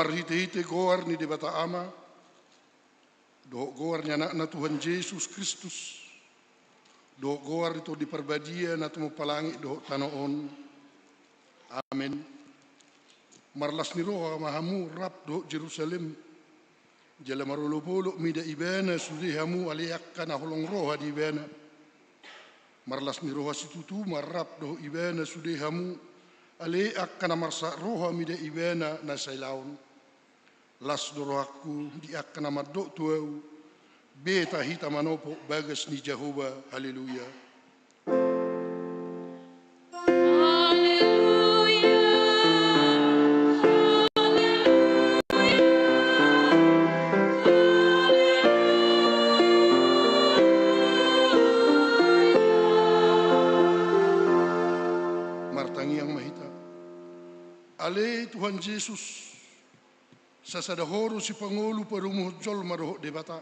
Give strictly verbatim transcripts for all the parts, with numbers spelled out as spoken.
Marhitehite goar ni Debata Ama, dohot goar ni Anakna Tuhan Jesus Kristus, dohot goar ni Tondi Parbadia na tumompa langit dohot tano on. Amen. Marlas ni roha ma hamu rap dohot Jerusalem, jala marolopolop mida ibana sude hamu ale angka na holong roha di ibana. Marlas ni roha situtu ma rap dohot ibana sude hamu ale angka na marsak roha mida ibana na sailaon. Las do rohangku di angka na mandok tu ahu, beta hita manopot bagas ni Jahowa. Haleluya. Martangiang ma hita. Ale Tuhan Jesus, sasada Ho do sipangolu padomuhon jolma dohot Debata.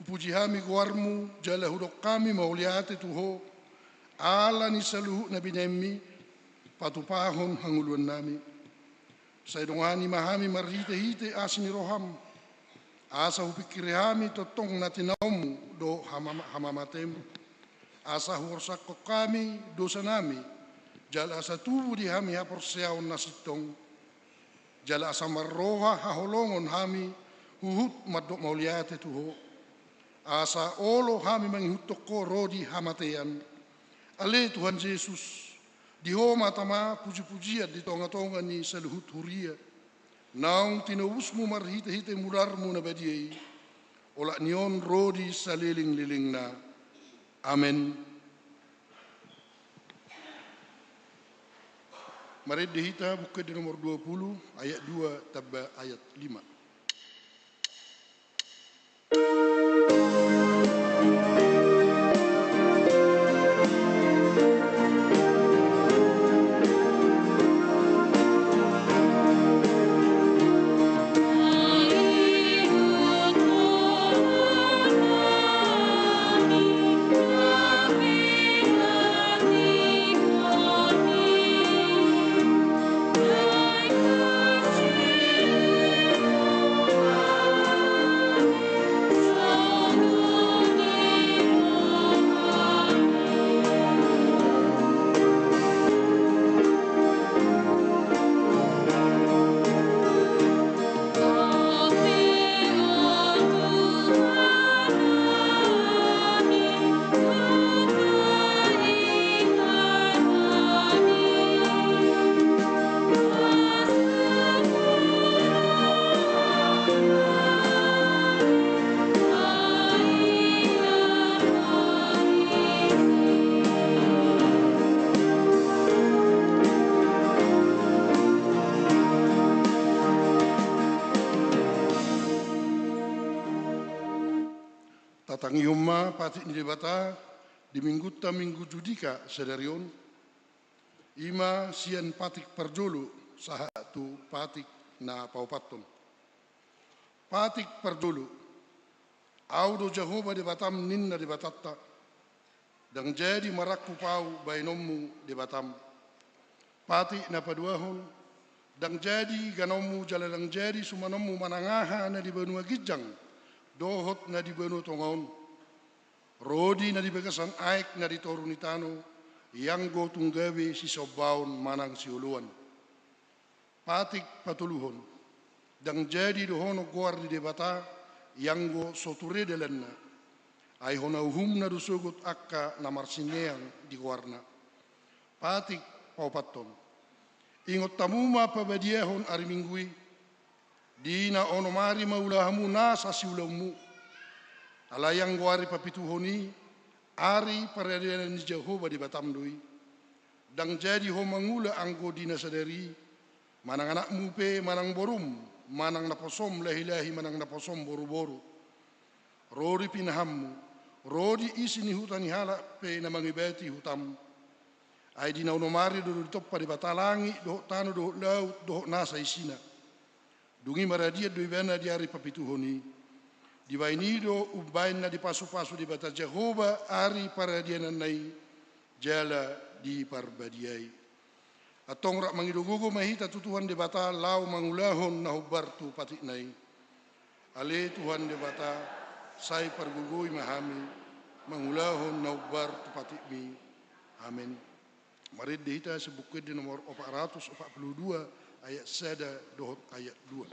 Hupuji hami goarmu, jala hudok hami mauliate tu Ho, ala ni saluhut na binahenmi patupahon hangoluannami. Sai dongani ma hami marhitehite asi ni roham, asa hupingkiri hami tongtong na tinaonmu dohot hamama-, hamamatem, asa huorsangkon hami dosanami, jala asa tubu di hami haporseaon na sintong, jala asa marroha haholongon hami huhut mandok mauliate tu Ho, asa olo hami mangihuthon Ho ro di hamatean. Ale Tuhan Jesus, di Ho ma tama pujipujian di tongatonga ni saluhut huria, naung tinobusmu marhitehite mudarmu na badia i, olat ni on ro di salelenglelengna. Amen. Marende hita Buku Ende nomor dua puluh, ayat dua tamba ayat lima. Tatangihon ma patik ni Debata di Minggunta Minggu Judika sadari on, i ma sian patik parjolo sahat tu patik na paopathon. Patik parjolo. Ahu do Jahowa Debatam, ninna Debatanta. Ndang jadi marangkup Ahu baenonmu Debatam. Patik na paduahon. Ndang jadi ganonmu jala ndang jadi sumanonmu manang aha na di banua ginjang dohot na di banua tonga on, ro di na di bagasan aek na di toru ni tano, ianggo tung gabe sisombaon manang sioloan. Patik patoluhon. Ndang jadi dohonon goar ni Debata, ianggo so ture dalanna. Ai hona uhumna do sogot angka na marsineang di goarna. Patik paopathon. Ingot hamu ma pabadiahon ari Minggu i, di na onom ari ma ula hamu nasa siulaonmu. Alai anggo ari papituhon i, ari paradianan ni Jahowa Debatam do i. Ndang jadi ho mangula anggo di na sadari i, manang anakmu pe, manang borum, manang naposom lahilahi, manang naposom boruboru. Ro di pinahanmu, ro di isi ni huta ni halak pe na mangibati hutam. Ai di na onom ari do ditompa Debata langit dohot tano dohot laut dohot nasa isina. Dung i maradian do ibana di ari papituhon i. Dibahen i do umbahen na dipasupasu Debata Jahowa ari paradiananna i, jala diparbadiai. Antong rap mangido gogo ma hita tu Tuhan Debata laho mangulahon na hombar tu patikna i. Ale Tuhan Debata, sai pargogoi ma hami mangulahon na hombar tu patikmi. Amen. Marende hita sian Buku Ende nomor opat ratus opat puluh dua, ayat sada dohot ayat dua.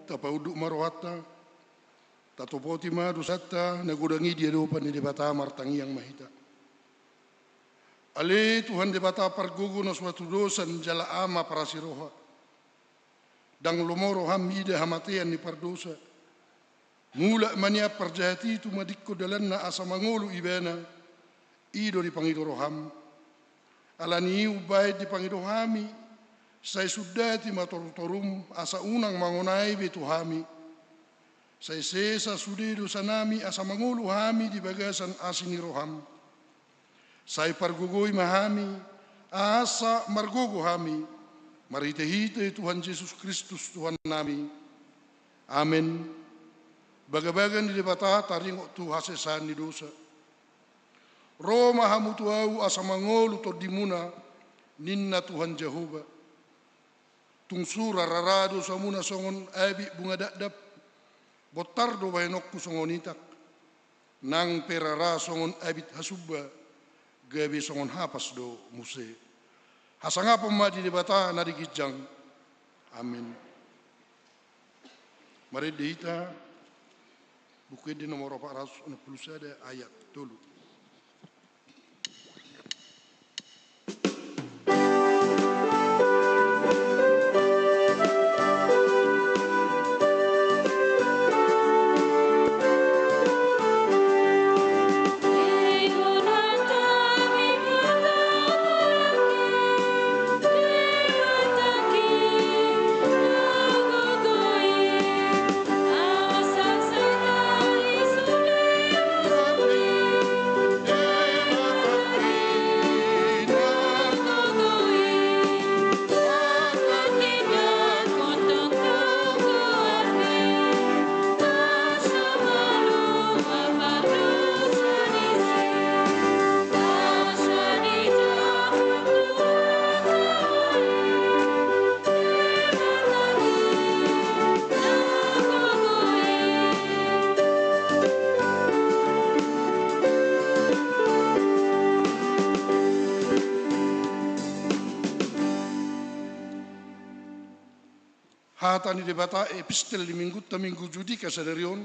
Tapaunduk ma rohanta, tatopoti ma dosanta na godang i di adopan ni Debata, martangiang ma hita. Ale Tuhan Debata pargogo na suatu dosa jala Ama parasi roha. Ndang lomo roham mida hamatean ni pardosa. Mulak ma nian parjahat i tumadingkon dalanna asa mangolu ibana, i do dipangido roham. Ala ni i umbahen dipangido hami, sai sundati ma torutorum asa unang mangonai be tu hami. Sai sesa sude dosanami asa mangolu hami di bagasan asi ni roham. Sai pargogoi ma hami, asa margogo hami, marhitehite Tuhan Jesus Kristus Tuhannami. Amen. Bagabaga ni Debata taringot tu hasesaan ni dosa. Ro ma hamu tu Ahu asa mangolu tondimuna, ninna Tuhan Jahowa. Tung sura rara dosamuna songon abit bunga dakdap, bontar do bahenonku songon itak, nang pe rara songon abit hasumba, gabe songon hapas do muse. Hasangapon ma di Debata na di ginjang. Amen. Marende hita, Buku Ende nomor opat ratus onom puluh sada, ayat tolu. Hata ni Debata, epistel di Minggunta, Minggu Judika sadari on,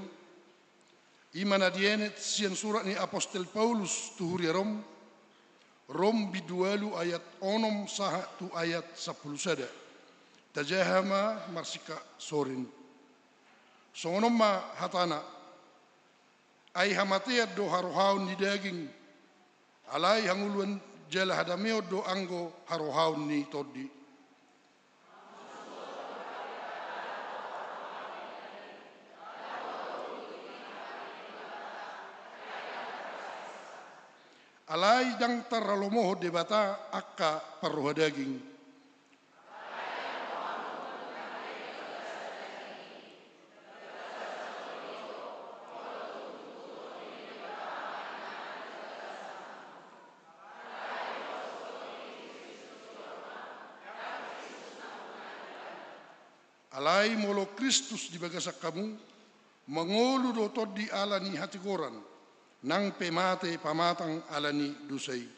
i ma na dienet sian surat ni apostel Paulus tu huria Rom, Rom bindu ualu ayat onom sahat tu ayat sampulu sada. Tajaha ma marsingkat sorin. Songon on ma hatana: Ai hamatean do harohaon ni daging, alai hangoluan jala hadameon do anggo harohaon ni Tondi. Alai ndang tarlomohon Debata angka parroha daging. Alai molo Kristus di bagasan hamu, mangolu do Tondi ala ni hatigoran, nang pe mate pamatang ala ni dosa i.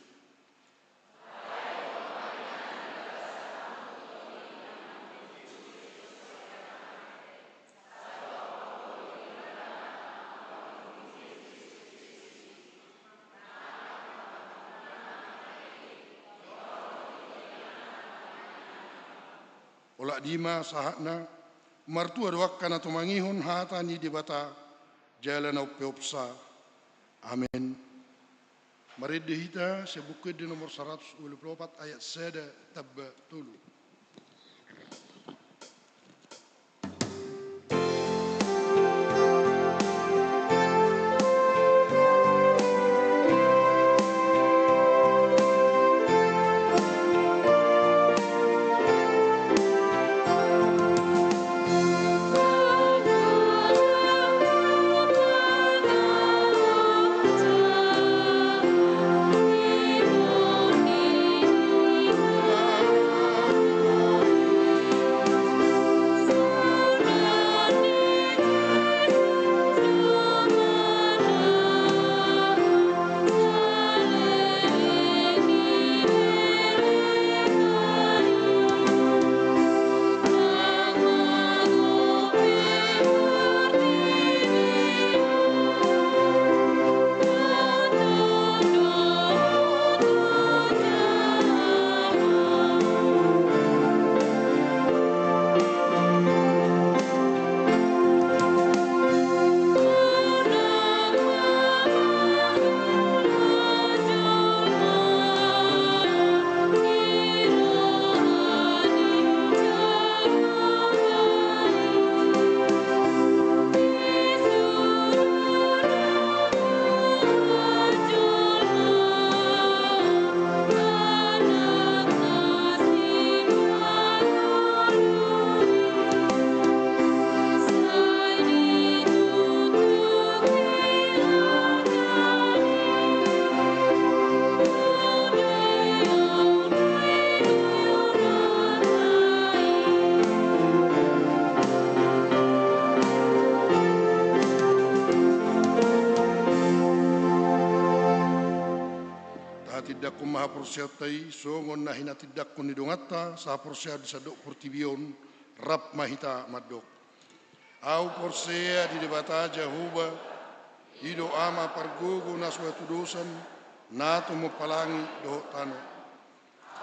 Olat i ma sahatna. Martua do angka na tumangihon hata ni Debata jala na umpeopsa. Amen. Marende hita sian Buku Ende nomor saratus ualu pulu opat ayat sada tamba tolu. Tahatindangkon ma haporseaonta i songon na hinatindangkon ni donganta sahaporseaon di sandok portibi on. Rap ma hita mandok: Ahu porsea di Debata Jahowa, i do Ama pargogo na so hatudosan, na tumompa langit dohot tano.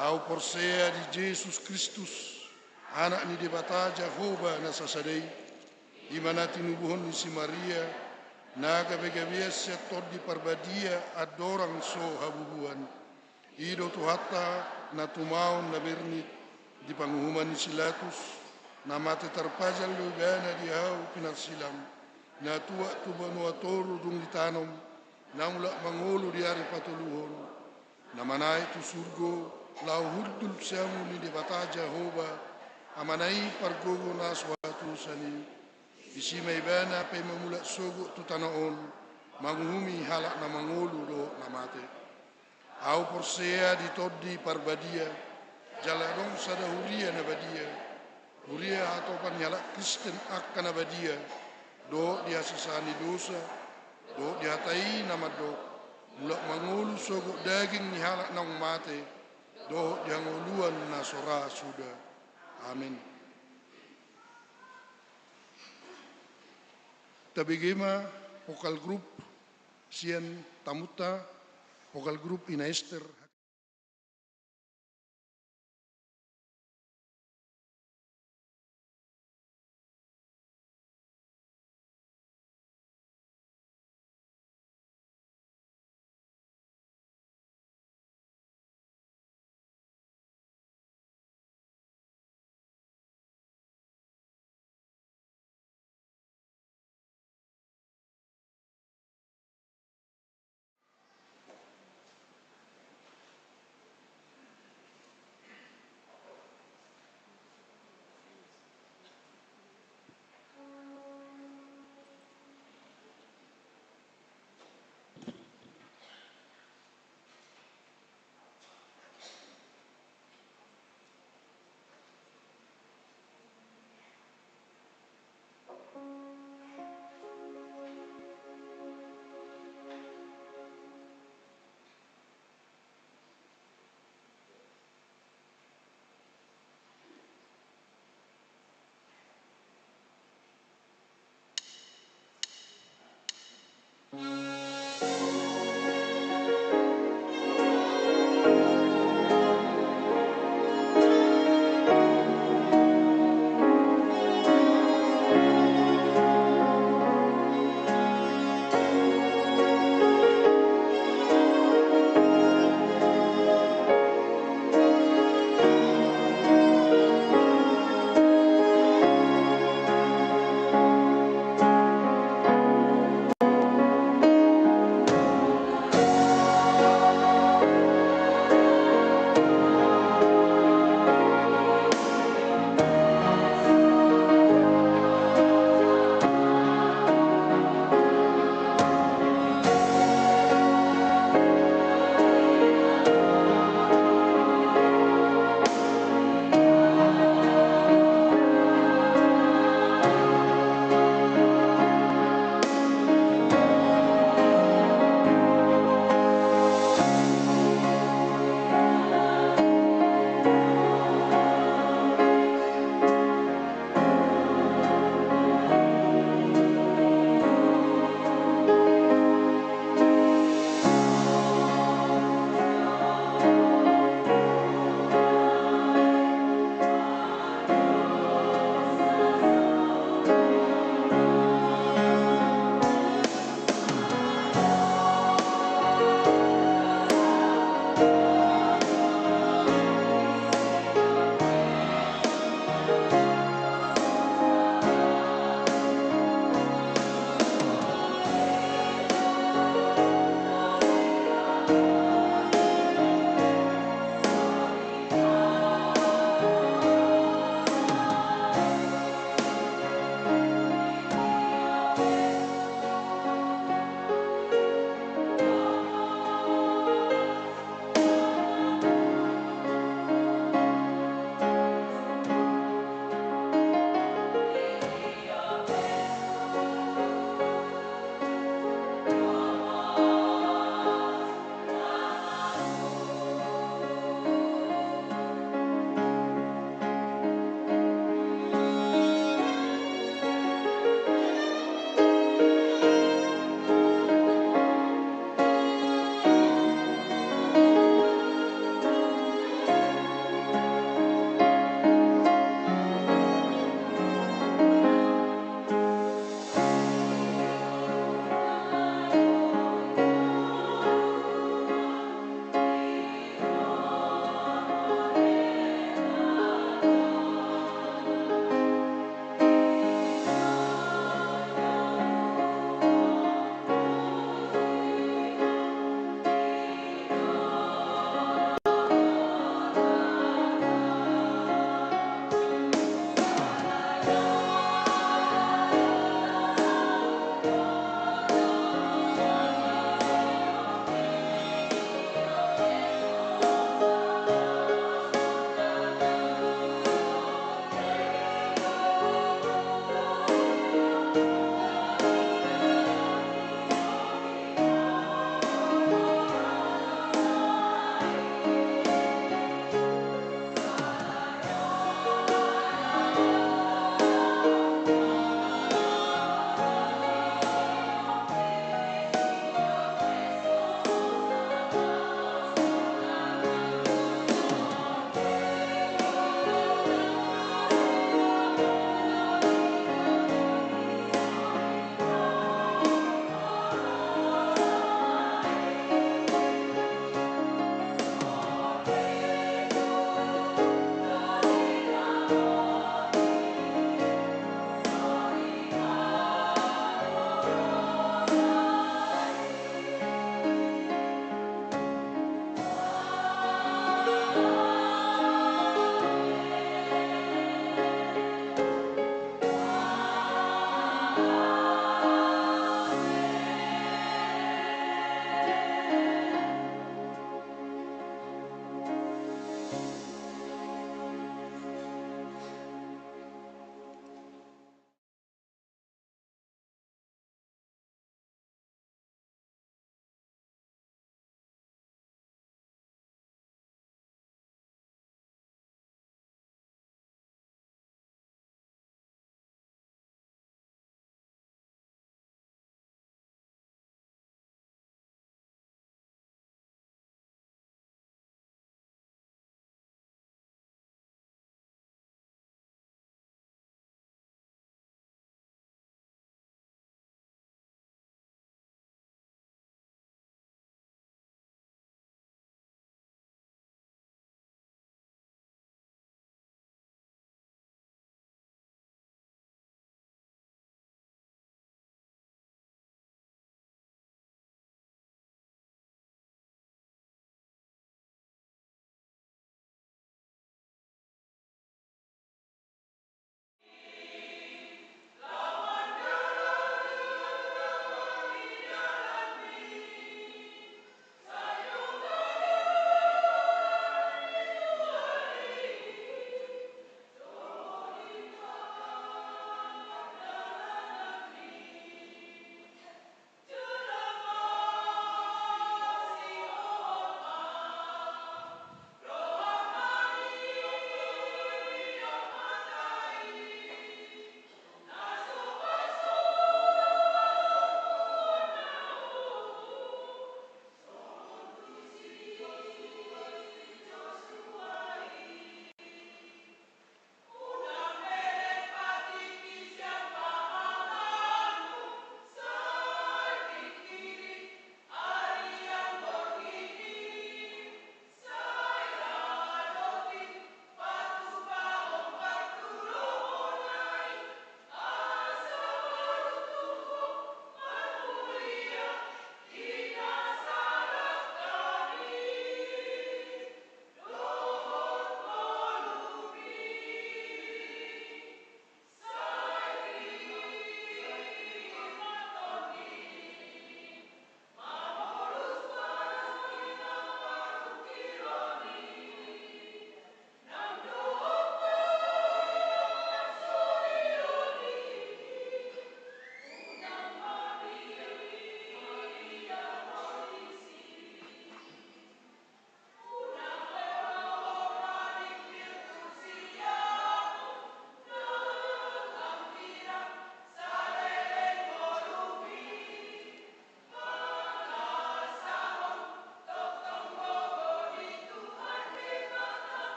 Ahu porsea di Jesus Kristus, Anak ni Debata Jahowa na sasada i, i ma na tinubuhon ni si Maria, na gabegabean sian Tondi Parbadia andorang so habubuhan. I do Tuhanta na tumaon na bernit di panguhuman ni si Latus, na mate tarpajal do Ibana di hau pinarsilang, na tuat tu banua toru dung ditanom, na mulak mangolu di ari patoluhon, na manaek tu surgo laho hundul siamun ni Debata Jahowa, Amana i pargogo na so hatudosan i. Disi ma Ibana paima mulak sogot tu tano on, manguhumi halak na mangolu dohot na mate. Ahu porsea di Tondi Parbadia, jala adong sada huria na badia, huria hatopan ni halak Kristen angka na badia, dohot di hasesaan ni dosa, dohot di hata i na mandok, mulak mangolu sogot daging ni halak naung mate, dohot di hangoluan na so ra suda. Amen. Tabege ma vokal grup sian tamunta, vokal grup Ina Ester.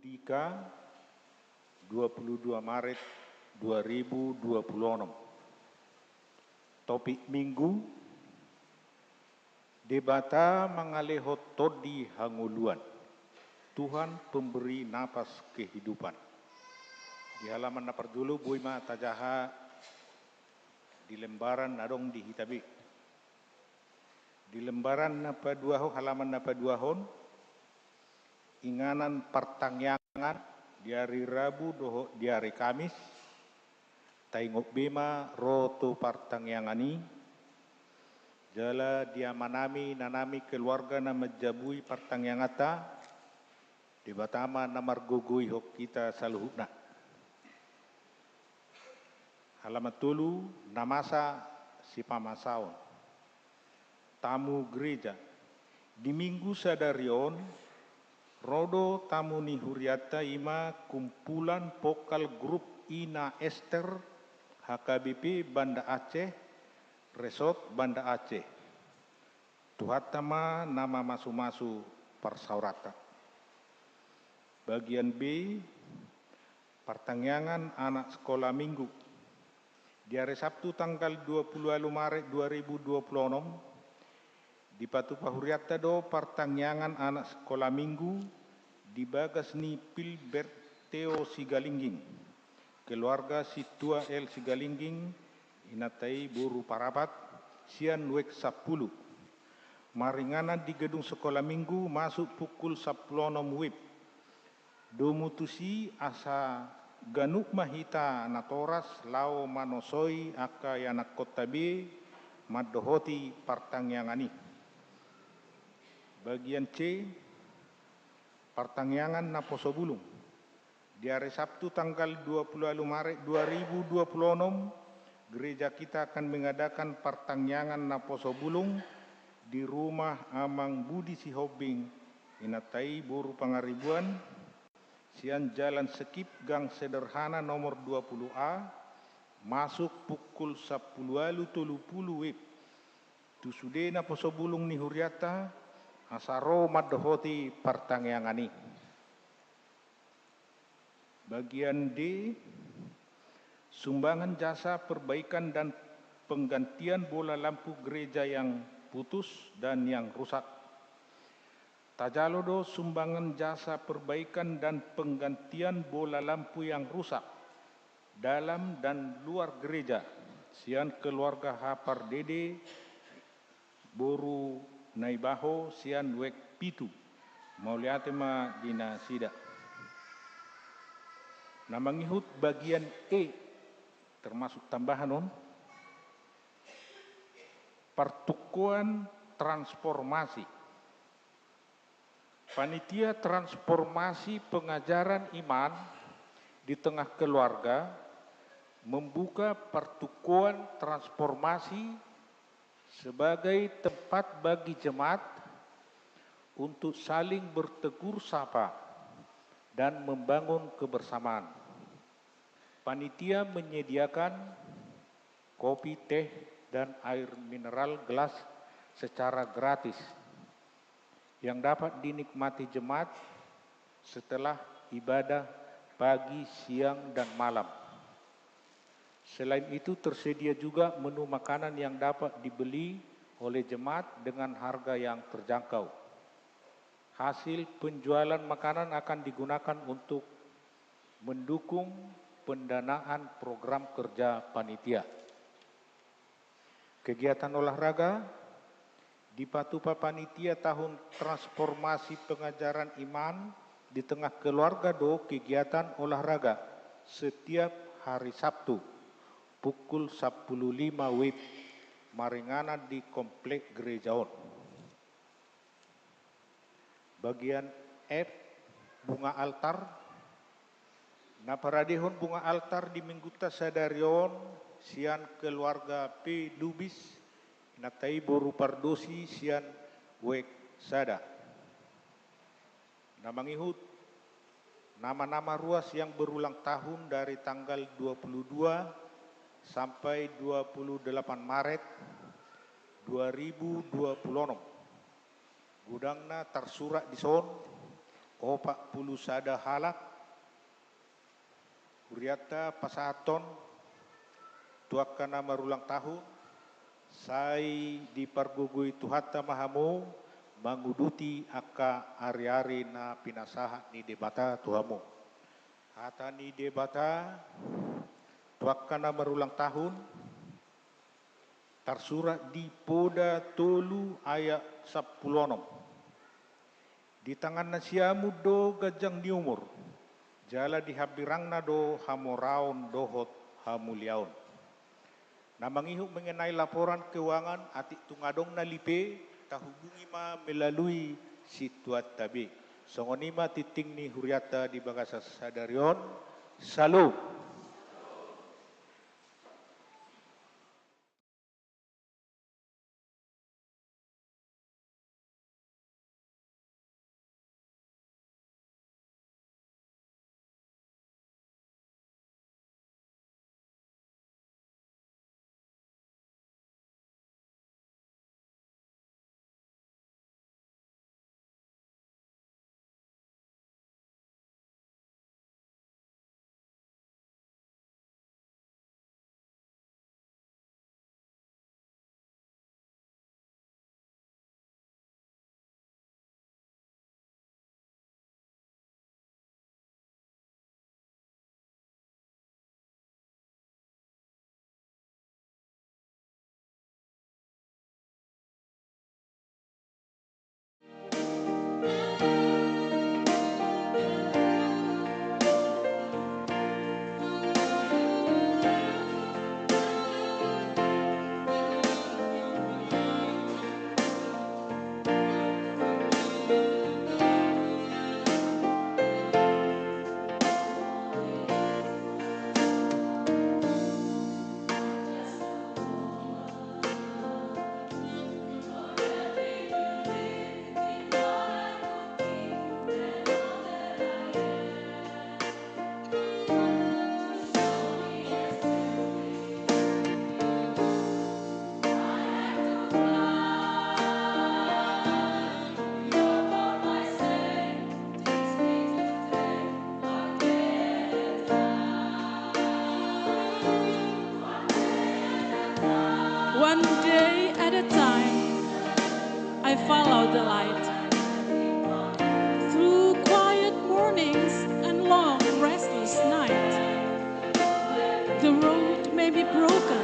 Minggu dua puluh dua Maret dua ribu dua puluh enam. Topik minggu: Debata mangalehon tondi hangoluan. Tuhan pemberi napas kehidupan. Di halaman na parjolo boi ma tajaha di lembaran na adong di hita be. Di lembaran na paduahon, halaman na paduahon, inganan partangiangan di ari Rabu dohot di ari Kamis. Taingot be ma ro tu partangiangan i, jala di amanami, inanami, keluarga na manjabui partangianganta, Debata ma na margogoihon hita saluhutna. Halaman tolu, na masa sipamasaon. Tamu gereja. Di minggu sadari on, ro do tamu ni hurianta, i ma kumpulan vokal grup Ina Ester, H K B P Banda Aceh, Resort Banda Aceh. Tuhanta ma na mamasumasu parsaoranta. Bagian B, partangiangan anak sekolah minggu. Di ari Sabtu tanggal dua puluh ualu Maret dua ribu dua puluh enam, dipatupa hurianta do partangiangan anak sekolah minggu di bagas ni Pilbert Theo Sigalingging, keluarga Sintua L Sigalingging, inanta i boru Parapat, sian web sampulu. Maringanan di gedung sekolah minggu masuk pukul sampulu onom wib. Domu tusi asa ganup ma hita natoras laho manosoi angka ianakkonta be mandohoti partangiangan i. Bagian C, partangiangan naposo bulung. Di ari Sabtu tanggal dua puluh ualu Maret dua ribu dua puluh enam, gereja kita akan mengadakan partangiangan naposo bulung di rumah Amang Budi Sihombing, inanta i boru Pangaribuan, sian Jalan Sekip, Gang Sederhana nomor dua puluh A, masuk pukul sampulu ualu tolu pulu wib. Tu sude naposo bulung ni hurianta, asa ro mandohoti partangiangan i. Bagian D, sumbangan jasa perbaikan dan penggantian bola lampu gereja yang putus dan yang rusak. Tajalo do sumbangan jasa perbaikan dan penggantian bola lampu yang rusak dalam dan luar gereja, sian keluarga H Pardede, boru Naibaho, sian web pitu. Mauliate ma di nasida. Na mangihut bagian E, termasuk tambahan on, partungkoan transformasi. Panitia transformasi pengajaran iman di tengah keluarga membuka partungkoan transformasi sebagai tempat bagi jemaat untuk saling bertegur sapa dan membangun kebersamaan. Panitia menyediakan kopi, teh, dan air mineral gelas secara gratis yang dapat dinikmati jemaat setelah ibadah pagi, siang, dan malam. Selain itu, tersedia juga menu makanan yang dapat dibeli oleh jemaat dengan harga yang terjangkau. Hasil penjualan makanan akan digunakan untuk mendukung pendanaan program kerja panitia. Kegiatan olahraga. Dipatupa panitia tahun transformasi pengajaran iman di tengah keluarga do kegiatan olahraga setiap hari Sabtu pukul sampulu lima wib, maringanan di komplek gereja on. Bagian F, bunga altar. Na paradehon bunga altar di minggunta sadari on sian keluarga P Lubis, inanta i boru Pardosi, sian web sada. Na mangihut nama-nama ruas yang berulang tahun dari tanggal dua puluh dua sampai dua puluh delapan Maret dua ribu dua puluh enam. Godangna tarsurat dison: Opat pulu sada halak hurianta pasahathon tu angka na marulang tahun, sai dipargogoi Tuhanta ma hamu manguduti angka ari-ari na pinasahat ni Debata tu hamu. Hata ni Debata tu angka na marulang tahun, tarsurat di Poda tolu ayat sampulu onom. Di tangan nasiamun do ganjang ni umur, jala di hambirangna do hamoraon dohot hamuliaon. Na mangihut mengenai laporan keuangan, atik tung adong na lipe, tahubungi ma melalui situan tabe. Songon i ma tingting ni hurianta di bagasan sadari on. Salom. One day at a time, I follow the light. Through quiet mornings and long restless nights, the road may be broken,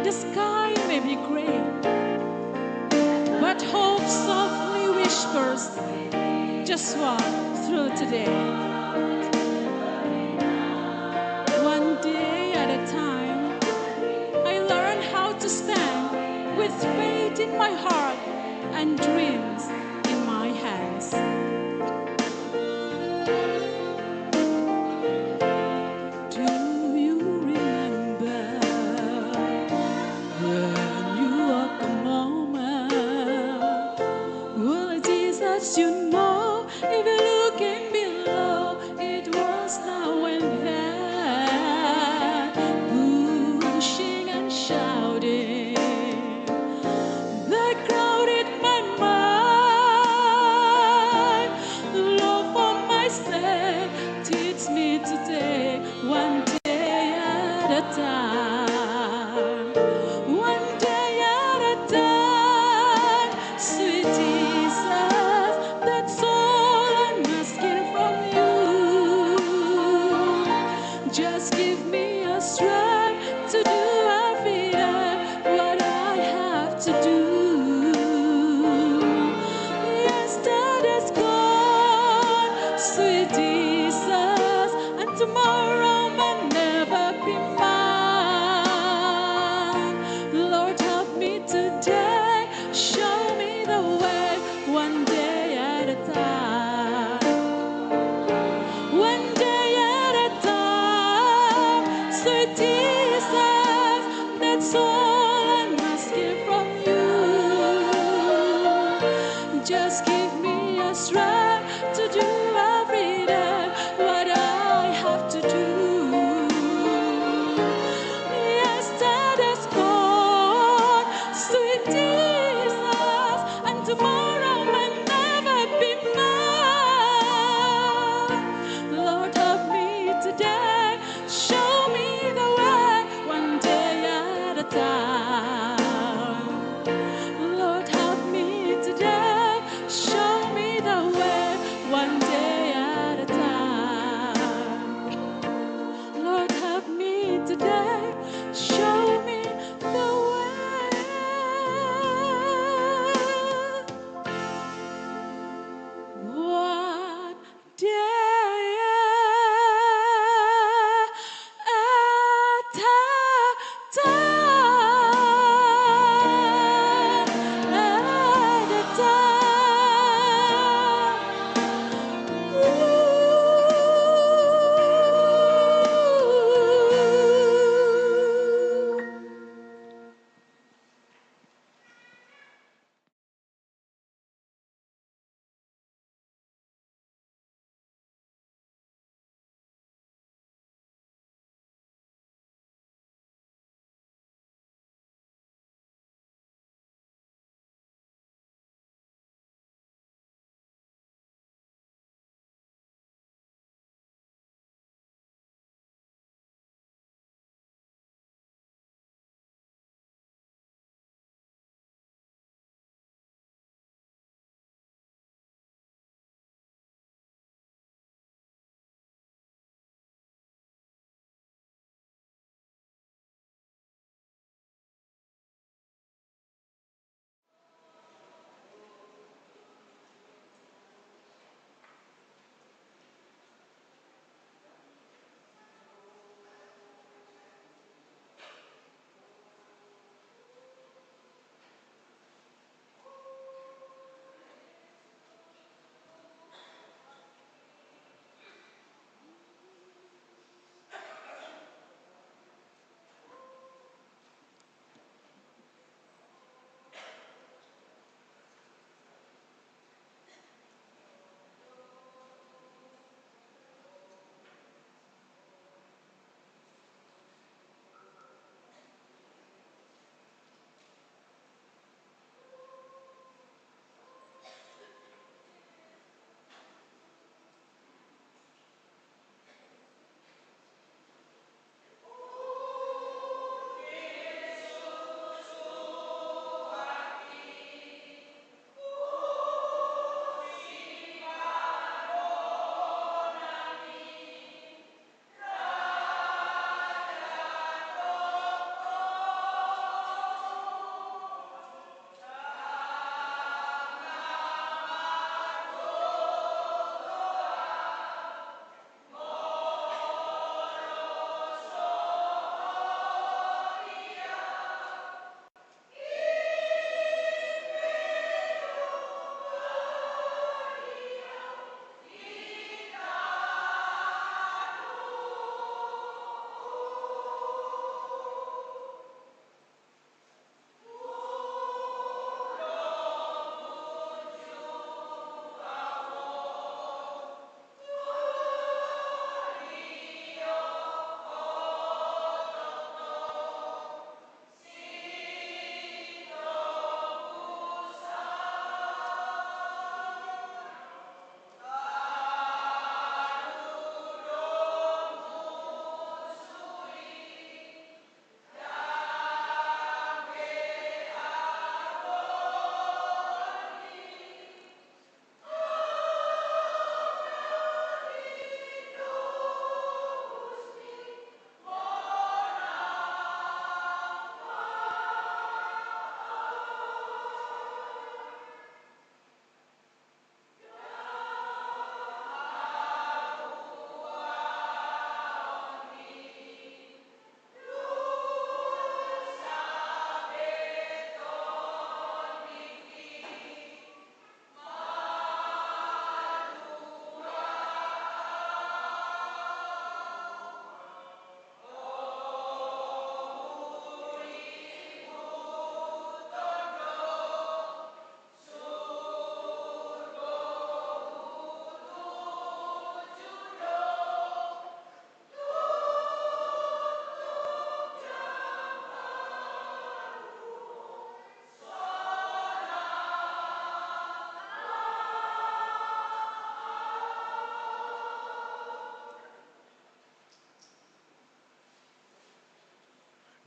the sky may be gray, but hope softly whispers, "Just walk through today." One day at a time, I learn how to stand with faith in my heart and dreams in my hands. Do you remember when you walk a moment? Well, Jesus, you know, if you're looking below, it was now and then, pushing and shouting. They crowded my mind. Lord, for my sake, teach me today, one day at a time. One day at a time, sweet Jesus, that's all I'm asking from you. Just give me a strength to do every day what I have to do. Yesterday's gone, sweet Jesus, and tomorrow may never be mine. Lord, help me today, show me the way, one day at a time. One day at a time, sweet Jesus, that's all I'm asking from you. Just give me a strength to do every day what I have to do. Yesterday's gone, sweet Jesus, and tomorrow may never be mine.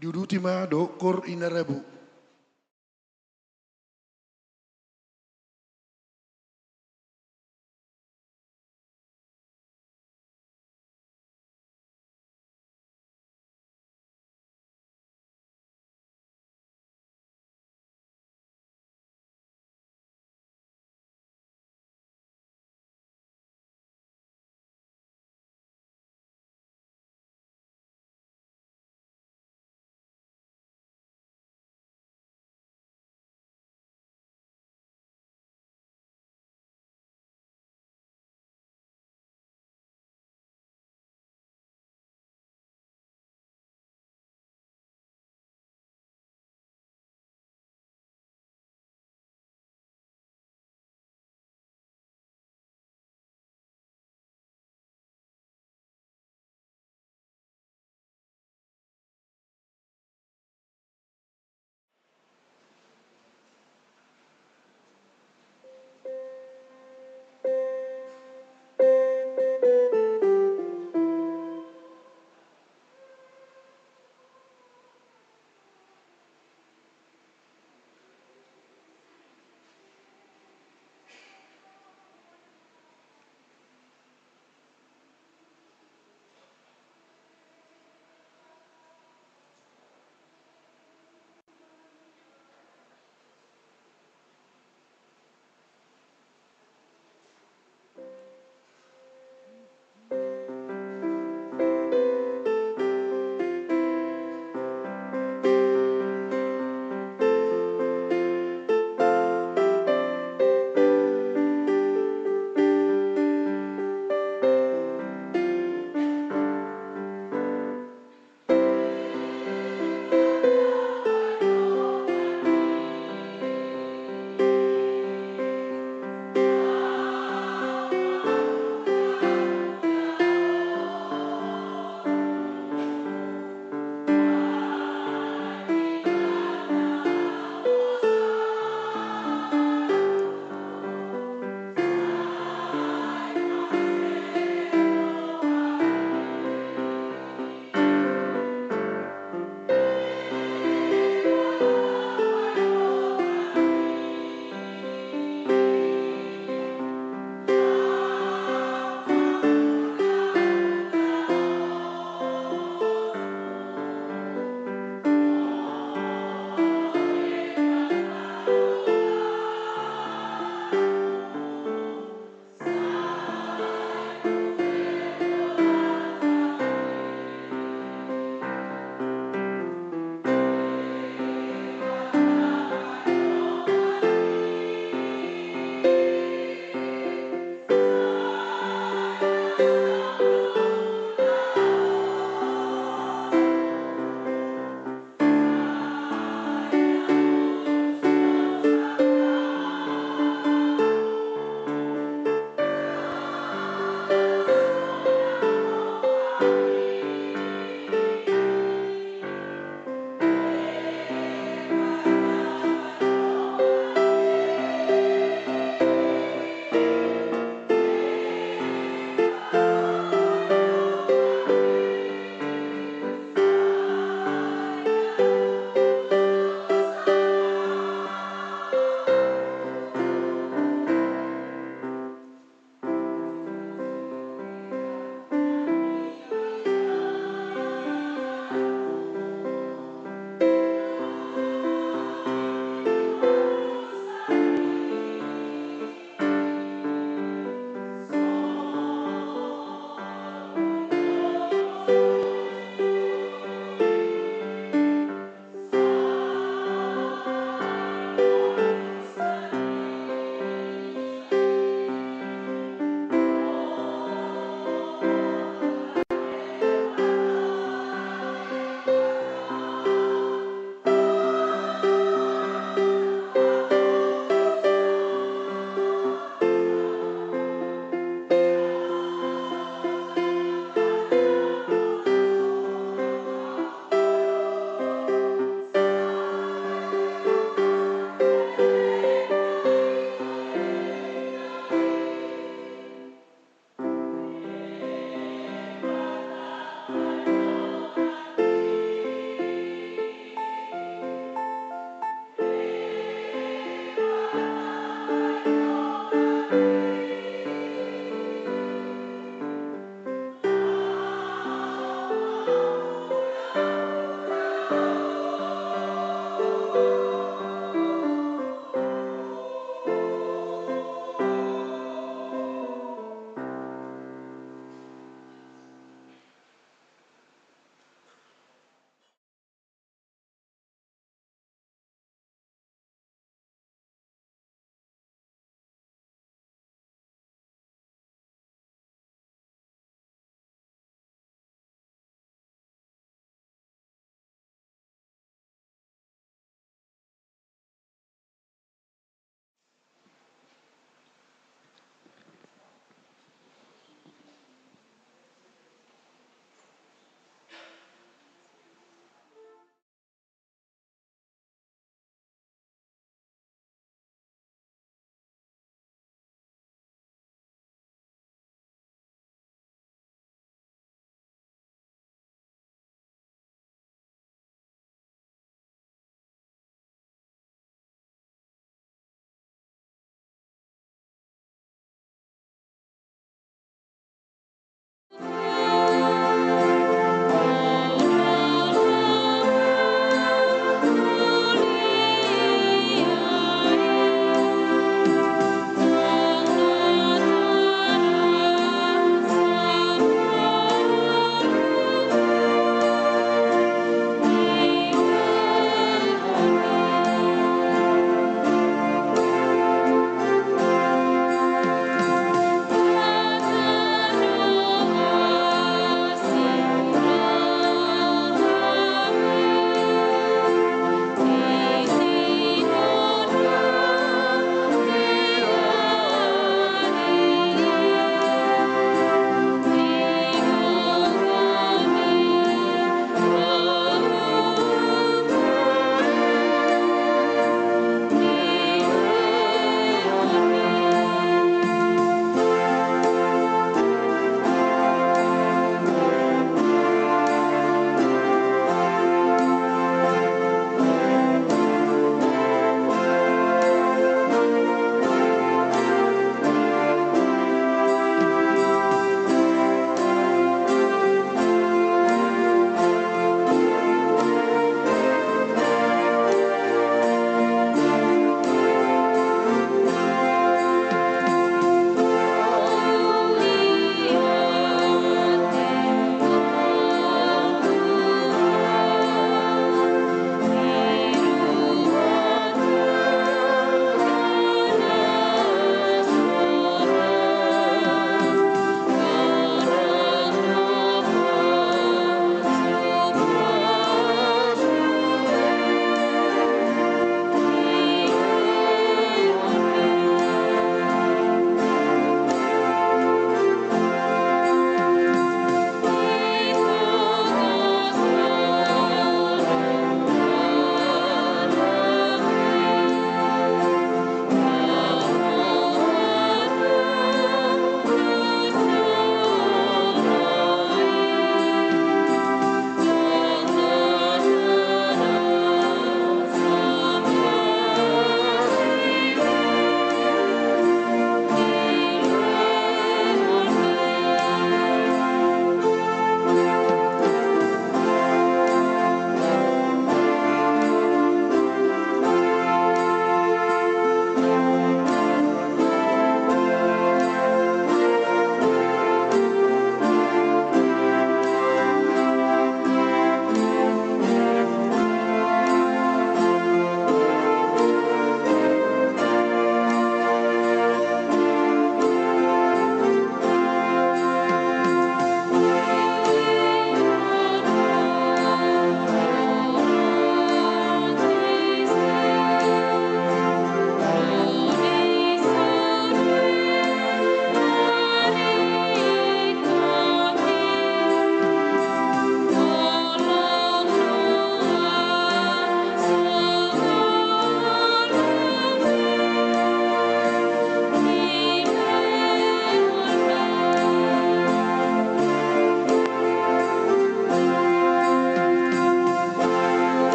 Diuduti ma dohot kor i na rabu.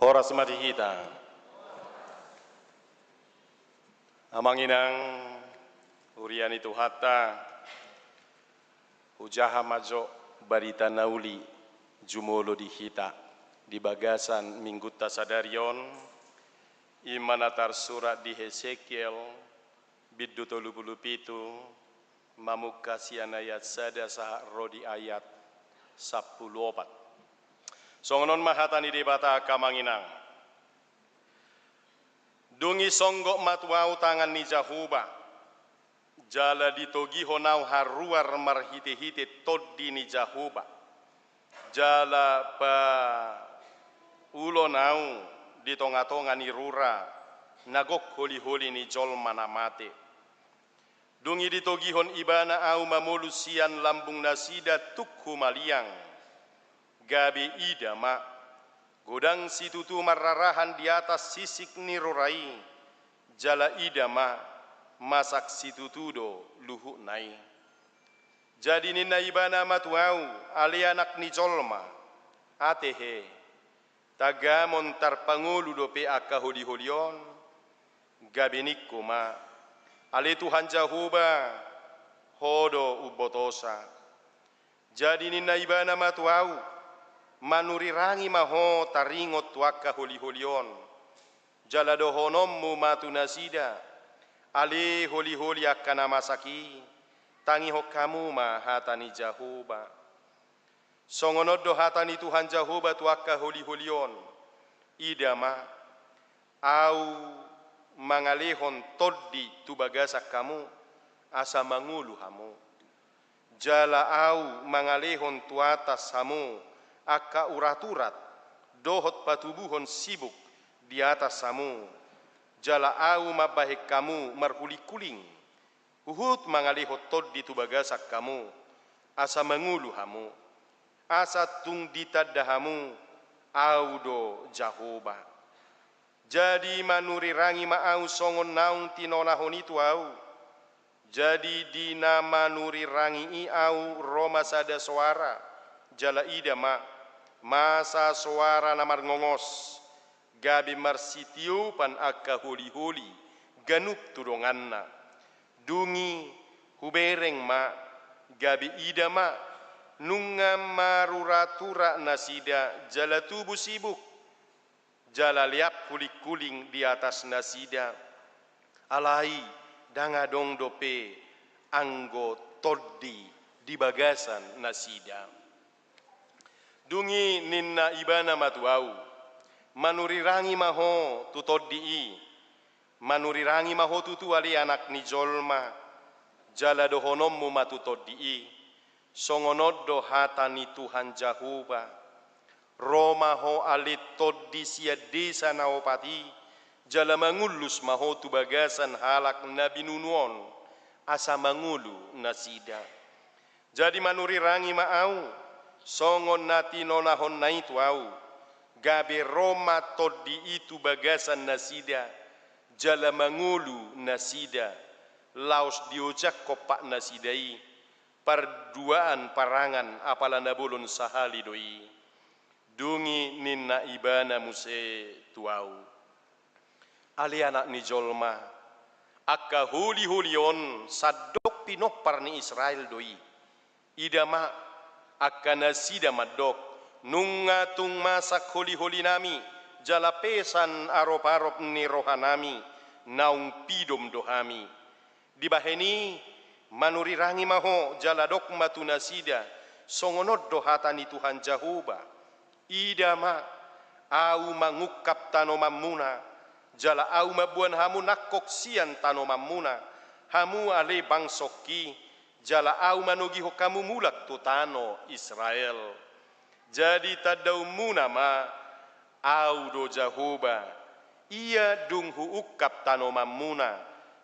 Horas ma di hita. Amang inang, huria ni Tuhanta, hujaha ma jo barita na uli jumolo di hita di bagasan minggunta sadari on, i ma na tarsurat di Hesekiel, bindu tolu pulu pitu, mamungka sian ayat sada sahat ro di ayat sampulu opat. Songon on ma hata ni Debata angka amang inang. Dung i songgop ma tu ahu tangan ni Jahowa, jala ditogihon ahu haruar marhitehite Tondi ni Jahowa, jala paulon ahu di tongatonga ni rura na gok holiholi ni jolma na mate. Dung i ditogihon Ibana ahu mamolus sian lambung nasida tuk humaliang. Gabe ida ma, godang situtu marrarahan di atas sisik ni rura i, jala ida ma, masak situtu do luhutna i. Jadi ninna Ibana ma tu ahu: Ale anak ni jolma, atehe, tagamon tarpangolu dope angka holiholi on? Gabe ningku ma: Ale Tuhan Jahowa, Ho do umbotosa. Jadi ninna Ibana ma tu ahu: Manurirangi ma ho taringot tu angka holiholi on, jala dohononmu ma tu nasida: Ale holiholi angka na masak i, tangihon hamu ma hata ni Jahowa. Songon on do hata ni Tuhan Jahowa tu angka holiholi on: Ida ma, ahu mangalehon tondi tu bagasan hamu, asa mangolu hamu. Jala ahu mangalehon tu atas hamu angka uraturat dohot patubuhon sibuk di atas hamu, jala ahu mambahen hamu marhulinghuling, huhut mangalehon tondi tu bagasan hamu, asa mangolu hamu, asa tung ditanda hamu, ahu do Jahowa. Jadi manurirangi ma ahu songon naung tinonahon i tu ahu. Jadi di na manurirangi i ahu ro ma sada soara, jala ida ma, masa soara na marngongos, gabe marsitiupan angka holiholi ganup tu donganna. Dung i hubereng ma, gabe ida ma, nunga maruraturat nasida jala tubu sibuk, jala leap hulinghuling di atas nasida. Alai ndang adong dope anggo tondi di bagasan nasida. Dung i ninna Ibana ma tu ahu: Manurirangi ma ho tu tondi i. Manurirangi ma ho tutu, ale anak ni jolma, jala dohononmu ma tu tondi i: Songon on do hata ni Tuhan Jahowa: Ro ma ho, ale tondi, sian desa na opat i, jala mangullus ma ho tu bagasan halak na binunu on, asa mangolu nasida. Jadi manurirangi ma ahu songon na tinonahonna i tu ahu, gabe ro ma tondi i tu bagasan nasida, jala mangolu nasida, laos diojakhon patnasida i. Parduaan parangan apala na bolon sahali do i. Dung i ninna Ibana muse tu ahu: Ale anak ni jolma, angka holiholi on sandok pinompar ni Israel do i. Ida ma, angka nasida mandok: Nunga tung masak holiholinami, jala pesan aroparop ni rohanami, naung pidom do hami. Dibahen i, manurirangi ma ho, jala dok ma tu nasida: Songon on do hata ni Tuhan Jahowa: Ida ma, ahu mangungkap tanomanmuna, jala ahu mamboan hamu nangkok sian tanomanmuna, hamu ale bangsongki, jala ahu manogihon hamu mulak tu tano Israel. Jadi tandaonmuna ma, ahu do Jahowa, ia dung huungkap tanomanmuna,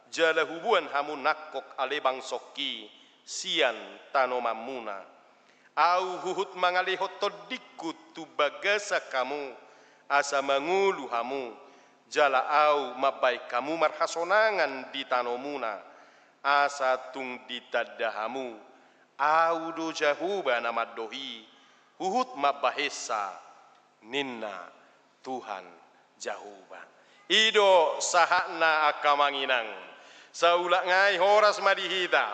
jala huboan hamu nangkok ale bangsongki sian tanomanmuna. Ahu huhut mangalehon tondingku tu bagasan hamu, asa mangolu hamu, jala ahu mambahen hamu marhasonangan di tanomuna, asa tung ditanda hamu, ahu do Jahowa na mandok i, huhut mambahensa, ninna Tuhan Jahowa. I do sahatna angka amang inang. Saulak nai horas ma di hita.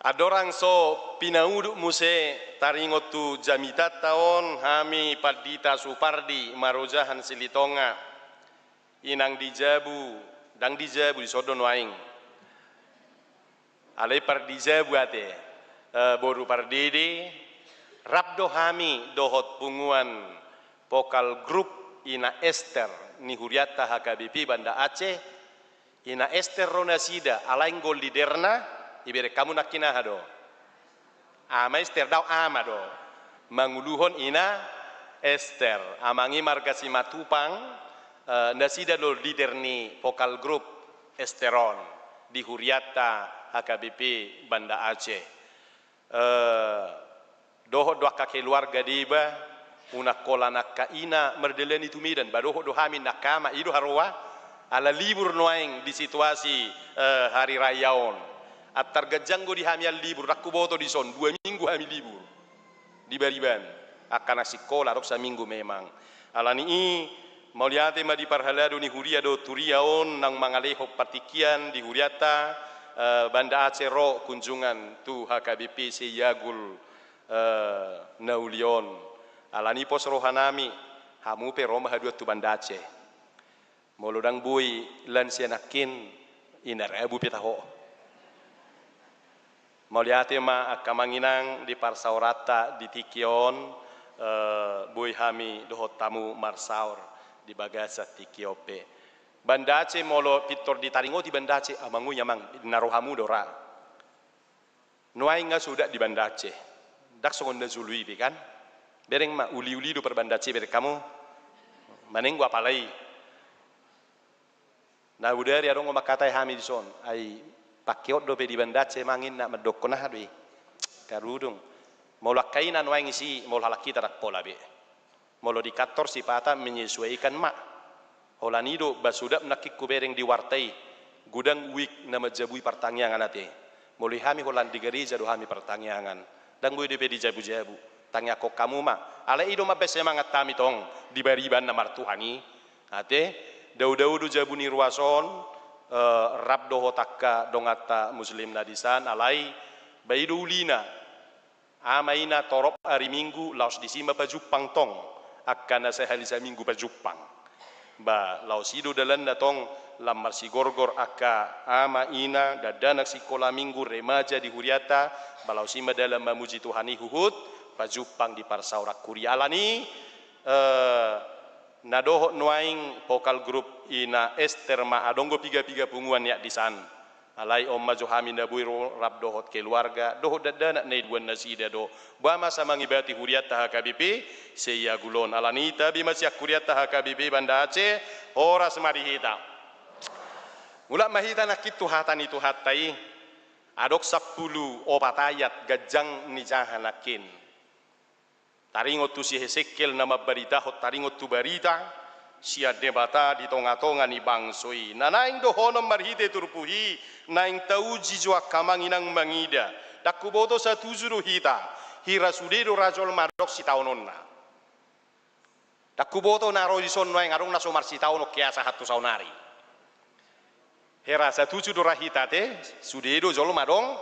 Andorang so pinaudut muse taringot tu jamitanta on, hami pandita Supardi Marojahan Silitonga. Inang di jabu, ndang di jabu, dison do nuaeng. Alai pardijabu ate, eh, boru pardede, rap do hami dohot punguan vokal grup Ina Ester ni hurianta H K B P Banda Aceh. Ina Ester ro nasida, alai anggo liderna, ibereng hamu nangkin aha do? Ama Ester, dao ama do. Manguluhon Ina Ester. Amang i marga Simatupang, eh, nasida do lider ni vokal grup Ester on di hurianta H K B P Banda Aceh. Eh, dohot do angka keluarga deba, unang holan angka ina mardalani tu Medan, ba dohot do hami angka ama, i do haroa, ala libur nuaeng di situasi, eh, hari raya on. Antar ganjang do di hami an libur, ndang huboto dison, dua minggu hami libur. Di bariban, angka na sikola, adong saminggu memang. Alani i, mauliate ma di parhalado ni huria dohot huria on, naung mangalehon partingkian di hurianta, eh, Banda Aceh ro kunjungan tu H K B P Seiagul, eh, na uli on. Alani i pos rohanami, hamu pe ro ma haduan tu Banda Aceh. Molo ndang boi lansia nangkin, ina rabu pe taho. Mauliate ma angka amang inang di parsaoranta di tingki on, eh, boi hami dohot hamu marsaor di bagasan tingki on pe. Banda Aceh molo pintor ditaringoti Banda Aceh, amang oi amang, na rohamu do ra. Nuaeng nga sodak di Banda Aceh. Ndang songon na jolo i be kan. Bereng ma, uli-uli do parbanda Aceh bereng hamu. Manenggo apala i. Na bodari adong do mangkatai hami dison. Ai pangkeon dope di Banda Aceh amang inna mandokkon aha do i. Karudung. Molo angka ina nuaeng isi, molo halak hita ndang pola be. Molo di kantor sipata menyesuaikan ma. Holan i do ba sodak nangkin hubereng di warta i. Godang uik na manjabui partangiangan ate. Molo i hami holan di gareja do hami partangiangan. Ndang boi dope dijabu-jabu. Tangiangkon hamu ma. Alai i do mambaen semangat hami tong di bariban na martuhan i. Ate, dao-dao do jabu ni ruas on, eh, rap dohot angka donganta Muslim na disan, alai ba i do ulina. Ama ina torop ari Minggu, laos disi ma pajumpang tong, angka na sahali saminggu pajumpang. Ba, laos i do dalanna tong, lam marsigorgor angka ama ina, dakdanak sikola Minggu, remaja di hurianta, ba laos i ma dalan mamuji Tuhan i huhut, pajumpang di parsaoran huria. Alani, eh, na dohot nuaeng vokal grup Ina Ester ma adong do piga-piga punguan i disan. Alai on ma jo hami na boi ro rap dohot keluarga, dohot dakdanak na iduan nasida do. Boha masa mangibati hurianta H K B P Seiagul on. Alani i tabi ma sian hurianta H K B P Banda Aceh, horas ma di hita. Mulak ma hita nangkin tu hata ni Tuhanta i. Adong sampulu opat ayat ganjang ni jaha nangkin. Taringot tu si Hesekiel na mambaritahon taringot tu barita sian Debata di tonga-tonga ni bangso i. Na naeng dohonon marhite turpuk i, naeng tauji jo angka amang inang mangida. Ndang huboto satuju do hita, hira sude do ra jolma adong sitaononna. Ndang huboto na ro dison nuaeng adong na so marsitaonon hea sahat tu saonari. Hera satuju do ra hita ate, sude do jolma adong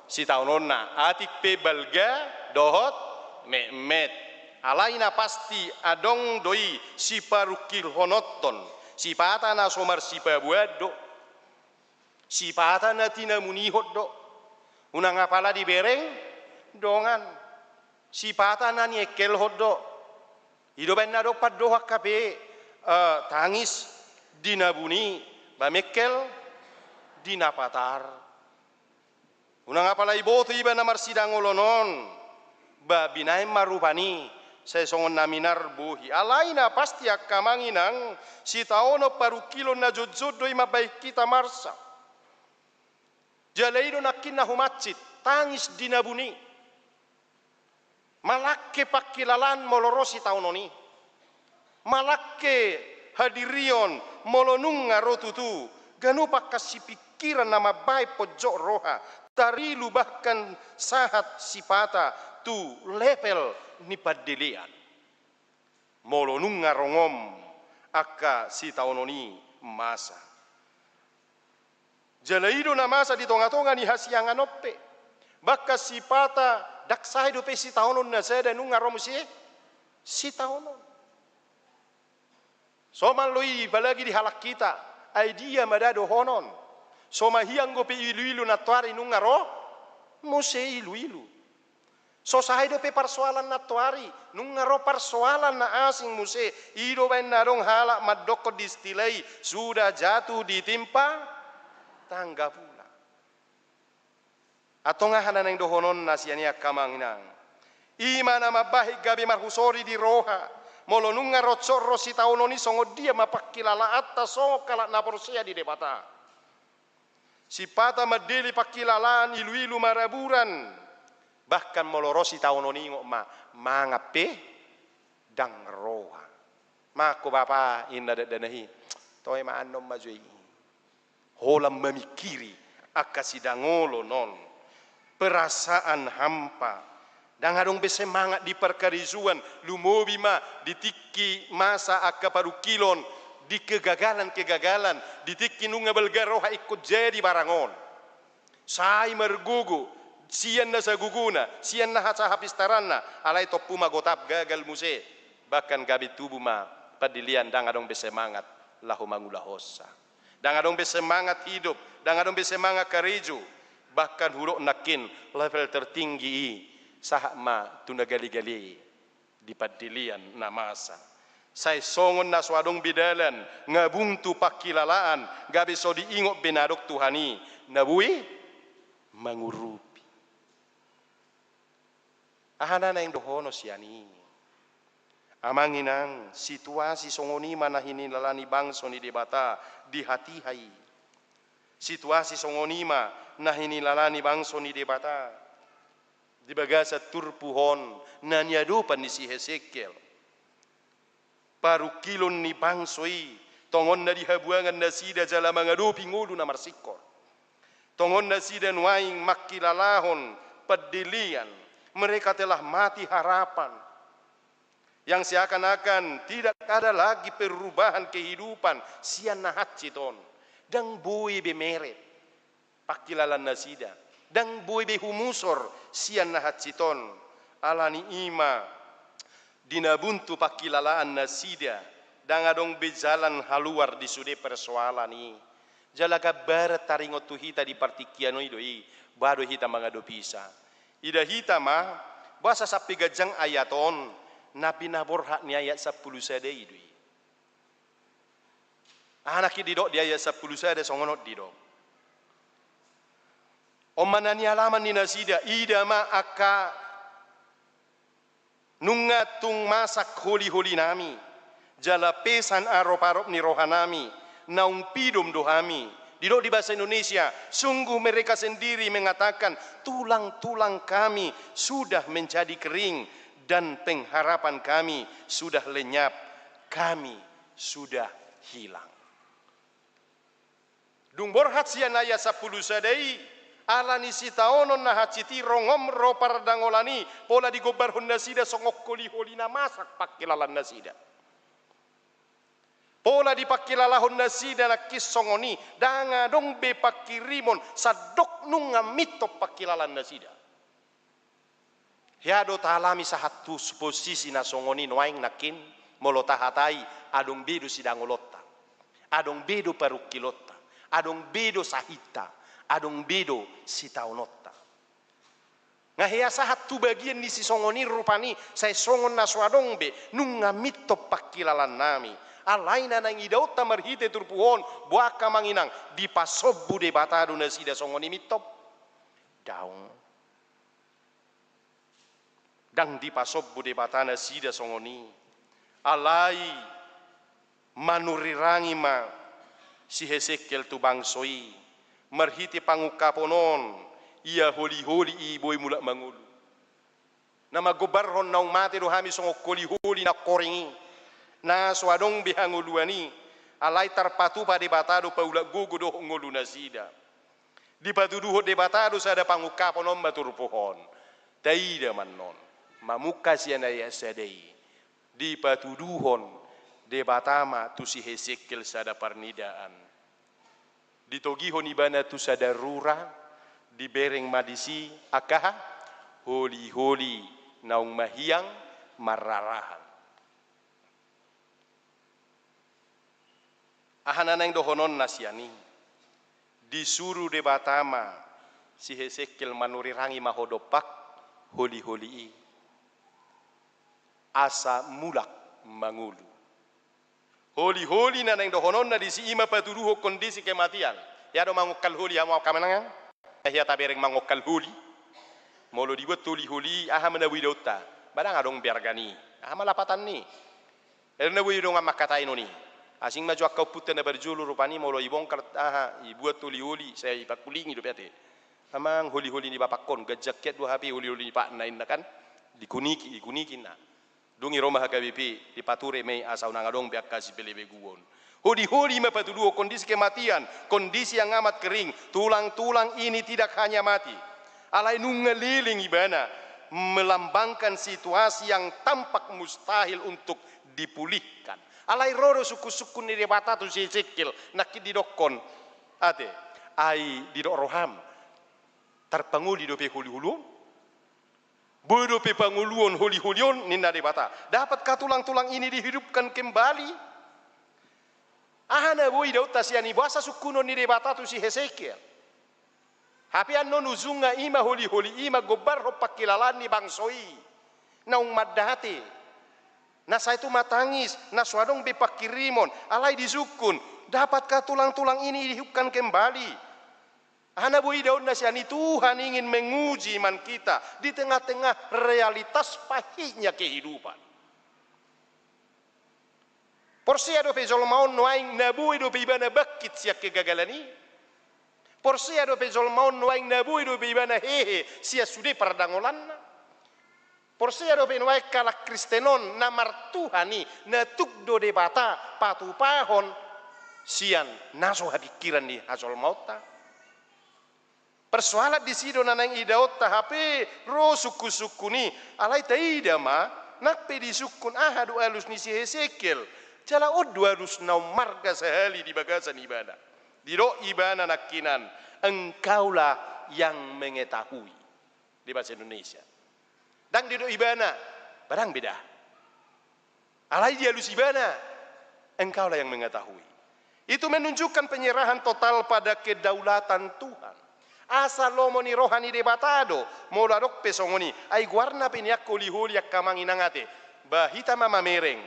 sitaononna, atik pe balga dohot metmet. Alai na pasti adong do i siparungkilhononton, sipata na so marsipaboaan do, sipata na tinamunihon do, unang apala dibereng dongan. Sipata na niengkelhon do. I do baen na adong pandohan hape, eh, tangis di na buni, ba mengkel di na patar. Unang apala iboto iba na marsidangolon on, ba binaen ma rupani, sai songon na minar bohi. Alai na pasti angka amang inang, sitaonon parungkilon na jotjot do i mambaen hita marsak. Jala i do nangkin na humansit, tangis di na buni. Malangke pangkilalaan molo ro sitaonon i. Malangke hadirion molo nunga ro tutu, ganup angka sipingkiran na mambaen ponjot roha, tarilu bahkan sahat sipata tu level ni pandelean. Molo nunga rongom angka sitaonon i masa. Jala i do na masa di tongatonga ni hasiangan on pe. Bahkan sipata ndang sae dope sitaonon na sada nunga ro muse sitaonon. Somal do i apalagi di halak hita, ai dia ma da dohonon. So mahiang dope iluilu nantoari nunga ro muse iluilu. So sae dope parsoalan nantoari, nunga ro parsoalan na asing muse. I do baen na adong halak mandokkon di istilah i, sudah jatuh ditimpa tangga pula. Antong aha na naeng dohononna sian i angka amang inang? I ma na mambahen gabe marhusori di roha, molo nunga ro sitaonon i songon dia ma pangkilalaanta songon halak na porsea di Debata. Sipata mandele pangkilalaan iluilu maraburan. Bahkan molo ro sitaonon i ingot ma, mangan pe ndang roha. Mangko bapa inna dakdanak i, toe ma annon ma jo i. Holan mamingkiri angka sidangolon on. Perasaan hampa. Ndang adong be semangat di parkarejoan, lumobi ma di tingki masa angka parungkilon, di kegagalan-kegagalan, di tingki nunga balga roha ingkon jadi barang on. Sai margogo, sian na sagogona, sian na sahapistaranna, alai tompu ma gotap gagal muse. Bahkan gabe tubu ma pandelean, ndang adong be semangat laho mangulahonsa. Ndang adong be semangat hidup, ndang adong be semangat karejo. Bahkan hudok nangkin level tertinggi i, sahat ma tu na galegale di pandelean na masa. Sai songon na so adong be dalan, nga buntu pangkilalaan, gabe so diingot be na adong Tuhan i, na boi mangurupi. Aha na naeng dohonon sian i? Amang inang, situasi songon i ma na hinilala ni bangso ni Debata di hatiha i. Situasi songon i ma na hinilala ni bangso ni Debata di bagasan turpuk on na niadopan ni si Hesekiel. Parungkilon ni bangso i, tongon na di habuangan nasida jala mangadopi ngolu na marsingkor. Tongon nasida nuaeng mangkilalahon pandelean, mereka telah mati harapan. Yang seakan-akan tidak ada lagi perubahan kehidupan sian na hansit on. Ndang boi be meret pangkilalaan nasida. Ndang boi be humusor sian na hansit on. Alani i ma di na buntu pangkilalaan nasida, ndang adong be jalan haluar di sude persoalan i. Jala gambaran taringot tu hita di partingkian on i do i, boha do hita mangadopisa. Ida hita ma, boasa sampe ganjang ayat on, na pinaborhat ni ayat sampulu sada i do i. Aha nangkin didok di ayat sampulu sada songon on didok. On ma na nialaman ni nasida, ida ma angka nunga tung masak holiholinami, jala pesan aroparop ni rohanami, naung pidom do hami. Didok di bahasa Indonesia, sungguh mereka sendiri mengatakan, tulang-tulang kami sudah menjadi kering dan pengharapan kami sudah lenyap, kami sudah hilang. Dung borhat sian ayat sampulu sada i, ala ni sitaonon na hansit i rongom ro pardangolan i, pola digombarhon nasida songon holiholi na masak pangkilalaan nasida. Pola dipangkilalahon nasida nangkin songon i, ndang adong be pangkirimon, sandok nunga mintop pangkilalaan nasida. Hea do taalami sahat tu posisi na songon i nuaeng nangkin, molo tahatai adong be do sidangolonta, adong be do parungkilonta, adong be do sahitta, adong be do sitaononta. Nga hea sahat tu bagian ni sisongon i rupani, sai songon na so adong be nunga mintop pangkilalaannami. Alai na naeng idaonta marhite turpuk on, boha angka amang inang, dipasombu Debata do nasida songon i mintop? Daong. Ndang dipasombu Debata nasida songon i. Alai manurirangi ma si Hesekiel tu bangso i, marhite pangungkapon on, ia holiholi i boi mulak mangolu. Na manggombarhon naung mate do hami songon holiholi na koring i, na so adong be hangoluan i, alai tarpatupa Debata do paulak gogo dohot ngolu nasida. Dipatuduhon Debata do sada pangungkapon, on ma turpuk on. Taida ma annon. Mamungka sian ayat sada i. Dipatuduhon Debata ma tu si Hesekiel sada parnidaan. Ditogihon ibana tu sada rura, dibereng ma disi angka holiholi naung mahiang marrarahan. Aha na naeng dohononna sian i? Disuru Debata ma si Hesekiel manurirangi ma ho dompak holiholi i, asa mulak mangolu. Holiholi na naeng dohononna disi i ma patuduhon kondisi kematian. Hea do mangongkal holi hamu angka amang inang? Hea tabereng mangongkal holi? Molo dibuat holiholi i, aha ma na boi idaonta? Ba ndang adong be arga ni i. Aha ma lapatan ni i? Elo na boi dongan mangkatai non i. Asing ma jo angka ompunta na parjolo rupani molo ibongkar aha, ibuat holiholi, sai ipangkulingi dope ate. Amang, holiholi ni bapakkon, ganjang hian do hape holiholi ni patna inna kan. Dikuniki, dikuniki inna. Dung i ro ma H K B P, dipature ma i asa unang adong be angka sipelebeguon. Holiholi ma patuduhon kondisi kematian, kondisi yang amat kering, tulang-tulang ini tidak hanya mati. Alai nunga leleng ibana melambangkan situasi yang tampak mustahil untuk dipulihkan. Alai ro do sungkun-sungkun ni Debata tu si Hesekiel, nangkin didokkon, ate, ai didok roham, tarpangoli dope holiholi on? Boi dope pangoluon holiholi on, ninna Debata. Dapatkah tulang-tulang ini dihidupkan kembali? Aha na boi idaonta sian i, boasa sungkunon ni Debata tu si Hesekiel? Hape annon ujungna i ma holiholi i manggombarhon pangkilalaan ni bangso i. Naung mandate. Na sai tumatangis, na so adong be pangkirimon, alai disungkun, dapatkah tulang-tulang ini dihidupkan kembali? Aha na boi idaonna sian i? Tuhan ingin menguji iman kita di tengah-tengah realitas pahitnya kehidupan. Porsea dope jolma on nuaeng na boi dope ibana bangkit sian kegagalan i? Porsea dope jolma on nuaeng na boi dope ibana hehe sian sude pardangolanna? Porsea dope nuaeng halak Kristen on na martuhan i, na tuk do Debata patupahon sian na so hapingkiran ni hajolmaonta? Persoalan disi do na naeng idaonta, hape ro sungkun-sungkun i, alai taida ma, nang pe disungkun aha do alus ni si Hesekiel, jala on do alus na ummarga sahali di bagasan ibana. Didok ibana nangkinan, Engkaulah yang mengetahui. Di bahasa Indonesia. Ndang didok ibana, ba ndang be da. Alai dialus ibana, Engkaulah yang mengetahui. Itu menunjukkan penyerahan total pada kedaulatan Tuhan. Asa lomo ni roha ni Debata do, molo adong pe songon i, ai goarna pe nian holiholi angka amang inang ate. Ba hita ma mamereng.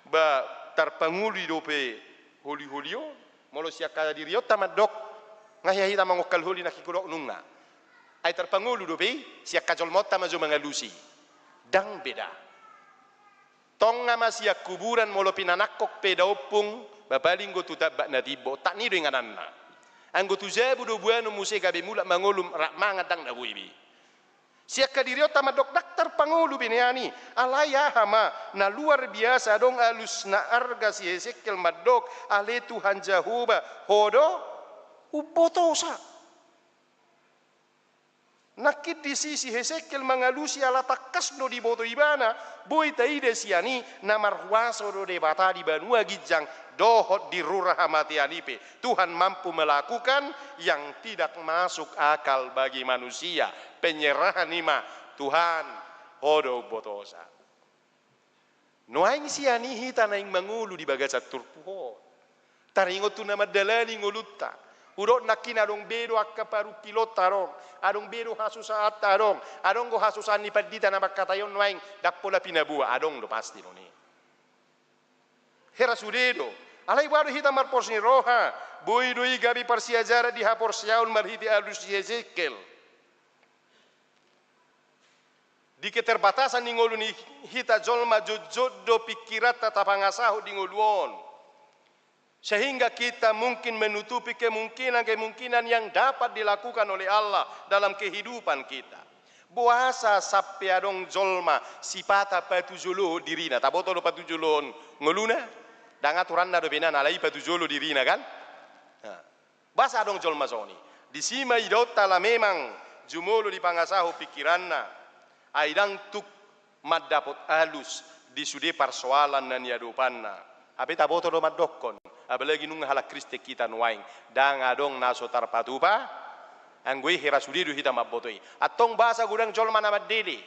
Ba tarpangolu dope holiholi on, molo sian angka dirionta mandok, nga hea hita mangongkal holi nangkin hudok nunga. Ai tarpangolu dope i, sian angka jolmaonta ma jo mangalusi. Ndang be da. Tonga ma sian kuburan molo pinanangkok pe da ompung, ba paling do tu tambak na timbo, otak ni i do ingananna. Anggo tu jabu do boanon muse gabe mulak mangolu rap mangan ndang na boi be. Sian angka dirionta mandok ndang tarpangolu be nian i, alai aha ma, na luar biasa adong alus na arga si Hesekiel mandok, ale Tuhan Jahowa, ho do umbotosa. Nangkin disi si Hesekiel mangalusi ala tangkas do diboto ibana, boi taida sian i na marhuaso do Debata di banua ginjang, dohot di rura hamatean i pe. Tuhan mampu melakukan yang tidak masuk akal bagi manusia. Penyerahan i ma, Tuhan, ho do umbotosa. Nuaeng sian i hita naeng mangolu di bagasan turpuk on. Taringot tu na mandalani ngolunta. Hudok nangkin adong be do angka parungkilonta adong, adong be do hasusahanta adong, adong do hasusaan ni pandita na mangkatai on nuaeng ndang pola pinaboa, adong do pasti do ni. Hera sude do. Alai boha do hita marpos ni roha, boi do i gabe parsiajaran di haporseaon marhite alus si Hesekiel. Di keterbatasan ni ngolu ni hita jolma, jotjot do pingkiranta tapangasahon di ngolu on. Sehingga kita mungkin menutupi kemungkinan-kemungkinan yang dapat dilakukan oleh Allah dalam kehidupan kita. Boasa sampe adong jolma sipata patujolo dirina, taboto do patujolohon ngoluna? Ndang aturanna dope nian, alai patujolo dirina kan? Nah. Boasa adong jolma songon i? Disi ma idaonta ala memang jumolo dipangasahon pingkiranna, ai ndang tuk mandapot alus, di sude parsoalan na niadopanna. Hape taboto do mandokkon, apalagi nunga halak Kristen hita nuaeng, ndang adong na so tarpatupa, anggo i hera sude do hita mamboto i. Antong boasa godang jolma na mandele?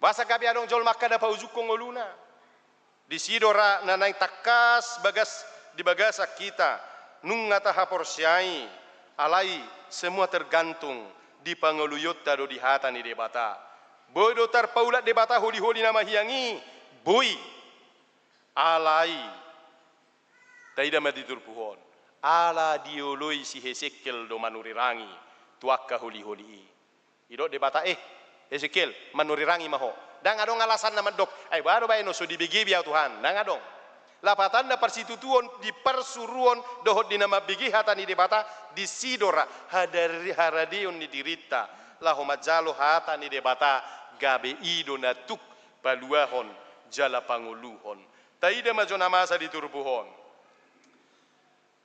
Boasa gabe adong jolma angka na paujungkon ngoluna? Disi do ra na naeng tangkas bagas di bagasan hita, nunga tahaporseai, alai semua tergantung di pangoluionta do di hata ni Debata. Boi do tarpaulak Debata holiholi na mahiang i, boi. Alai taida ma di turpuk on, ala dioloi si Hesekiel do manurirangi tu angka holiholi i. Didok Debata, eh, Hesekiel, manurirangi ma ho. Ndang adong alasanna mandok, ai boha do baenon, so dibege be ahu Tuhan, ndang adong. Lapatanna parsitutuon di parsuruon dohot di na mambege hata ni Debata, disi do ra hadari-, haradeon ni dirinta laho manjalo hata ni Debata, gabe i do na tuk paluahon jala pangoluhon. Taida ma jo na masa di turpuk on.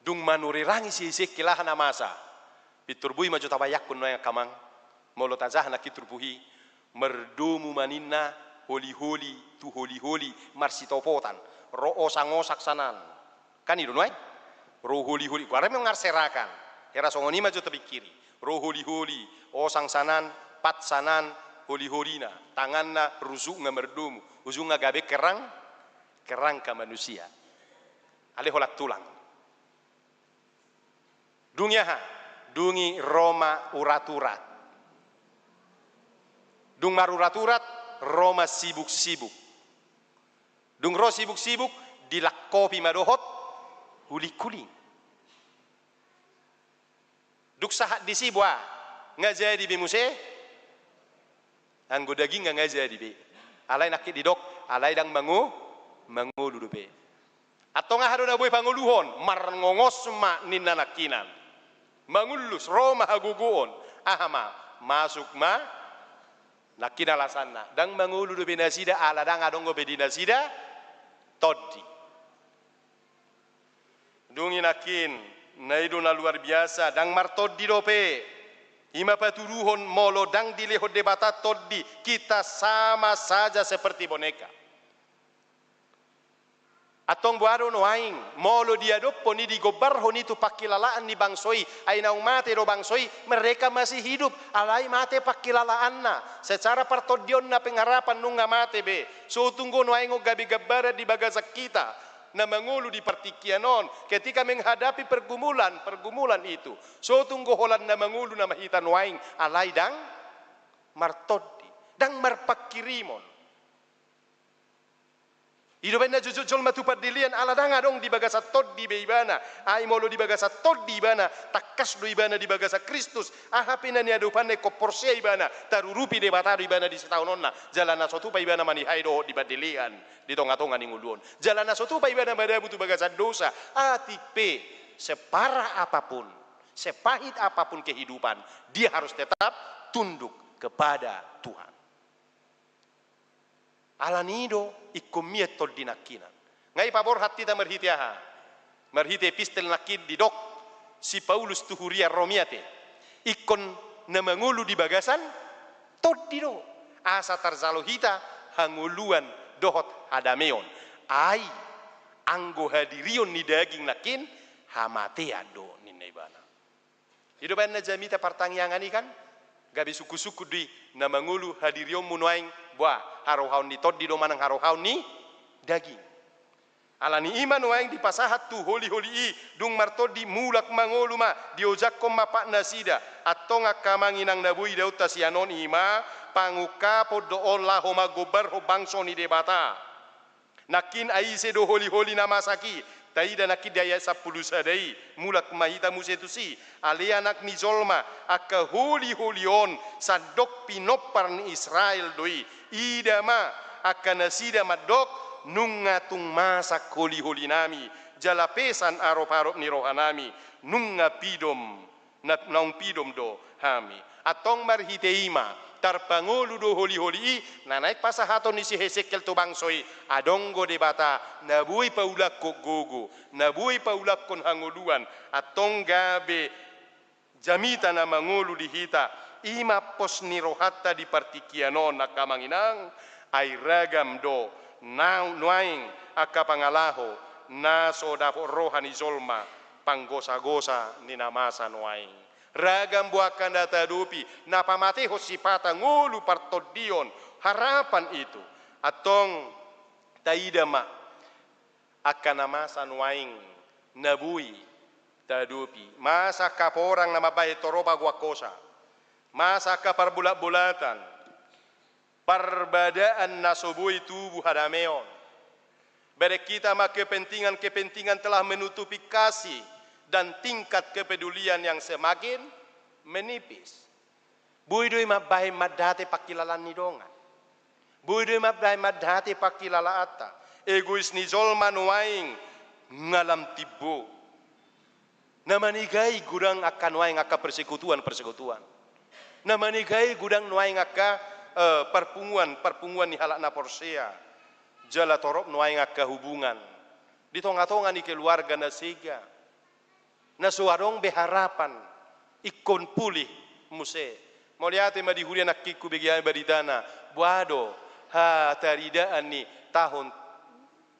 Dung manurirangi si Hesekiel aha na masa? Pintor boi ma jo tabayangkon nuaeng angka amang, molo tajaha nangkin turpuk i, mardomu ma ninna holiholi tu holiholi marsitopotan, ro osangosang sanan. Kan i do nuaeng? Ro holiholi, goarna memang arserakan. Hera songon i ma jo tapingkiri. Ro holiholi, osang sanan, pat sanan, holiholina, tanganna, rusukna mardomu, ujungna gabe kerang, kerangka manusia. Ale holan tulang. Dung i aha? Dung i ro ma urat-urat. Dung marurat-urat, ro ma sibuk-sibuk. Dung ro sibuk-sibuk, dilangkopi ma dohot huling-huling. Dung sahat disi boha? Nga jadi be muse? Anggo daging nga jadi be. Alai nangkin didok, alai ndang mango-, mangolu dope. Antong aha do na boi pangoluhon? Marngongos ma ninna nangkinan. Mangullus, ro ma hagogoon. Aha ma? Masuk ma nangkin alasanna. Ndang mangolu dope nasida, ala ndang adong dope di nasida tondi. Dung i nangkin, na i do na luar biasa, ndang martondi dope. I ma patuduhon, molo ndang dilehon Debata tondi, kita sama saja seperti boneka. Antong boha do nuaeng, molo diadophon i, digombarhon i tu pangkilalaan ni bangso i, ai naung mate do bangso i, mereka masih hidup, alai mate pangkilalaanna, secara partondionna, pengharapan, nunga mate be. So tung do nuaeng on gabe gambaran di bagasan hita na mangolu di partingkian on, ketika menghadapi pergumulan, pergumulan itu. So tung do holan na mangolu nama hita nuaeng, alai ndang martondi, ndang marpangkirimon. I do baen na jojot jolma tu pandelean, ala ndang adong di bagasan tondi be ibana. Ai molo di bagasan tondi ibana, tangkas do ibana di bagasan Kristus. Aha pe na niadopanna ingkon porsea ibana, tarurupi Debata do ibana di sitaononna. Jala na so tupa ibana manihai dohot di pandelean di tongatonga ni ngolu on. Jala na so tupa ibana madabu tu bagasan dosa. Atik pe, separah apapun, sepahit apapun kehidupan, dia harus tetap tunduk kepada Tuhan. Alani i do ingkon mian tondi nangkinan. Nga i paborhat hita marhite aha? Marhite epistel nangkin didok si Paulus tu huria Rom i ate. Ingkon na mangolu di bagasan tondi do, asa tarjalo hita hangoluan dohot hadameon. Ai anggo hadirion ni daging nangkin, hamatean do ninna ibana. I do baen na jamita partangiangan i kan, gabe sungkunsungkun do i, na mangolu hadirionmu nuaeng, boha, harohaon ni tondi do manang harohaon ni daging. Alani i ma nuaeng dipasahat tu holiholi i, dung martondi, mulak mangolu ma, diojakhon ma patnasida. Antong angka amang inang na boi idaonta sian on, i ma pangungkapon do on laho manggombarhon bangso ni Debata. Nangkin ai ise do holiholi na masak i? Taida nangkin di ayat sampulu sada i, mulak ma hita muse tusi. Ale anak ni jolma, angka holiholi on sandok pinompar ni Israel do i. Ida ma, angka nasida mandok, nunga tung masak holiholinami, jala pesan aroparop ni rohanami, nunga pidom na, naung pidom do hami. Antong marhite i ma, tarpangolu do holiholi i, na naeng pasahaton ni si Hesekiel tu bangso i, adong do Debata na boi paulakhon gogo, na boi paulakhon hangoluan, antong gabe jamita na mangolu di hita, i ma pos ni rohanta di partingkian on, angka amang inang, Ai ragam do na nuaeng angka pangalaho na so dapot roha ni jolma panggosagosa ni na masa nuaeng. Ragam do angka na taadopi na pamatehon sipata ngolu partondion, harapan itu. Antong taida ma angka na masa nuaeng na boi taadopi. Masa angka porang na mambahen toropa goangkosa. Masa angka parbolatbolatan. Parbadaan na so boi tubu hadameon. Bereng hita ma kepentingan-kepentingan telah menutupi kasih dan tingkat kepedulian yang semakin menipis. Boi do i mambahen mandate pangkilalaan ni dongan. Boi do i mambahen mandate pangkilalaanta. Egois ni jolma nuaeng nunga lam timbo. Na manegai godang angka nuaeng angka persekutuan-persekutuan. Na manegai godang nuaeng angka, eh, parpunguan-parpunguan ni halak na porsea. Jala torop nuaeng angka hubungan di tonga-tonga ni keluarga na sega. Na so adong be harapan ingkon pulih muse. Mauliate ma di huria nangkin hubege hami baritana, boha do hataridaan ni taon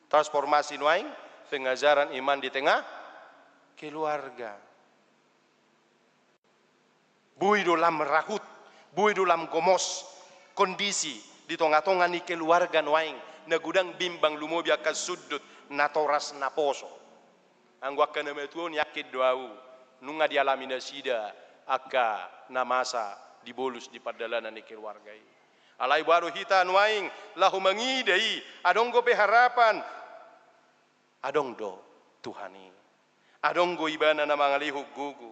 transformasi nuaeng, pengajaran iman di tengah keluarga. Boi do lam rahut, boi do lam gomos kondisi di tonga-tonga ni keluarga nuaeng, na godang bimbang lumobi angka sundut, natoras naposo. Anggo angka na matua on, yakin do ahu, nunga dialami nasida angka na masa di bolus di pardalanan ni keluarga i. Alai boha do hita nuaeng laho mangida i, adong dope harapan? Adong do Tuhan i. Adong do Ibana na mangalehon gogo.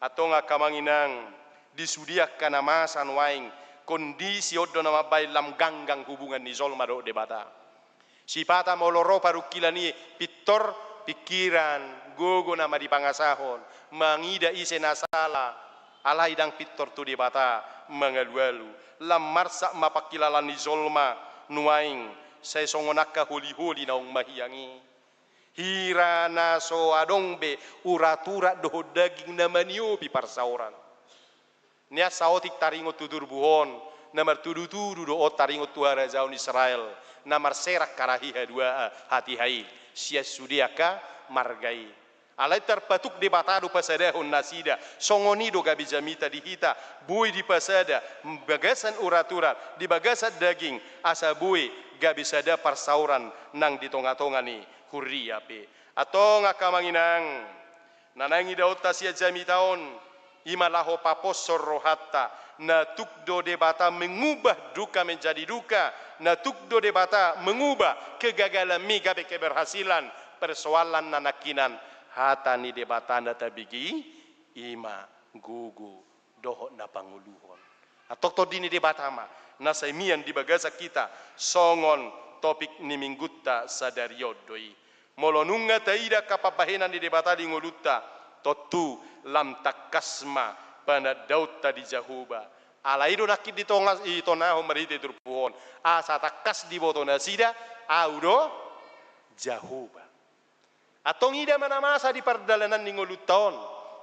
Antong angka amang inang, di sude angka na masa nuaeng, kondisi on do na mambahen lam ganggang hubungan ni jolma dohot Debata. Sipata molo ro parungkilan i, pintor pingkiran, gogo nama dipangasahon, mangida ise na sala, alai ndang pintor tu Debata mangalualu. Lam marsak ma pangkilalaan ni jolma nuaeng, sai songon angka holiholi naung mahiang i. Hira na so adong be uraturat dohot daging na maniopi parsaoran. Nian saotik taringot tu turpuk on, na martudutudu do on taringot tu harajaon Israel, na marserak harahi hadua, hatiha i, sian sude angka marga i. Alai tarpatuk Debata do pasadahon nasida, songon i do gabe jamita di hita, boi dipasada bagasan uraturat, di bagasan daging, asa boi gabe sada parsaoran nang di tonga-tonga ni huria pe. Antong angka amang inang, na naeng idaonta sian jamita on, i ma laho paposhon rohanta, na tuk do Debata mengubah duka menjadi duka, na tuk do Debata mengubah kegagalanmi gabe keberhasilan, persoalan na nangkinan hata ni Debata na tabege i, i ma gogo dohot na pangoluhon. Antong Tondi ni Debata ma na sai mian di bagasan hita, songon topik ni minggunta sadari on do i. Molo nunga taida angka pambahenan ni Debata di ngolunta, tontu lam tangkas ma panandaonta di Jahowa. Alai i do nangkin ditonga-, ditonahon marhite turpuk on, asa tangkas diboto nasida, Ahu do Jahowa. Antong ida ma na masa di pardalanan ni ngolunta on,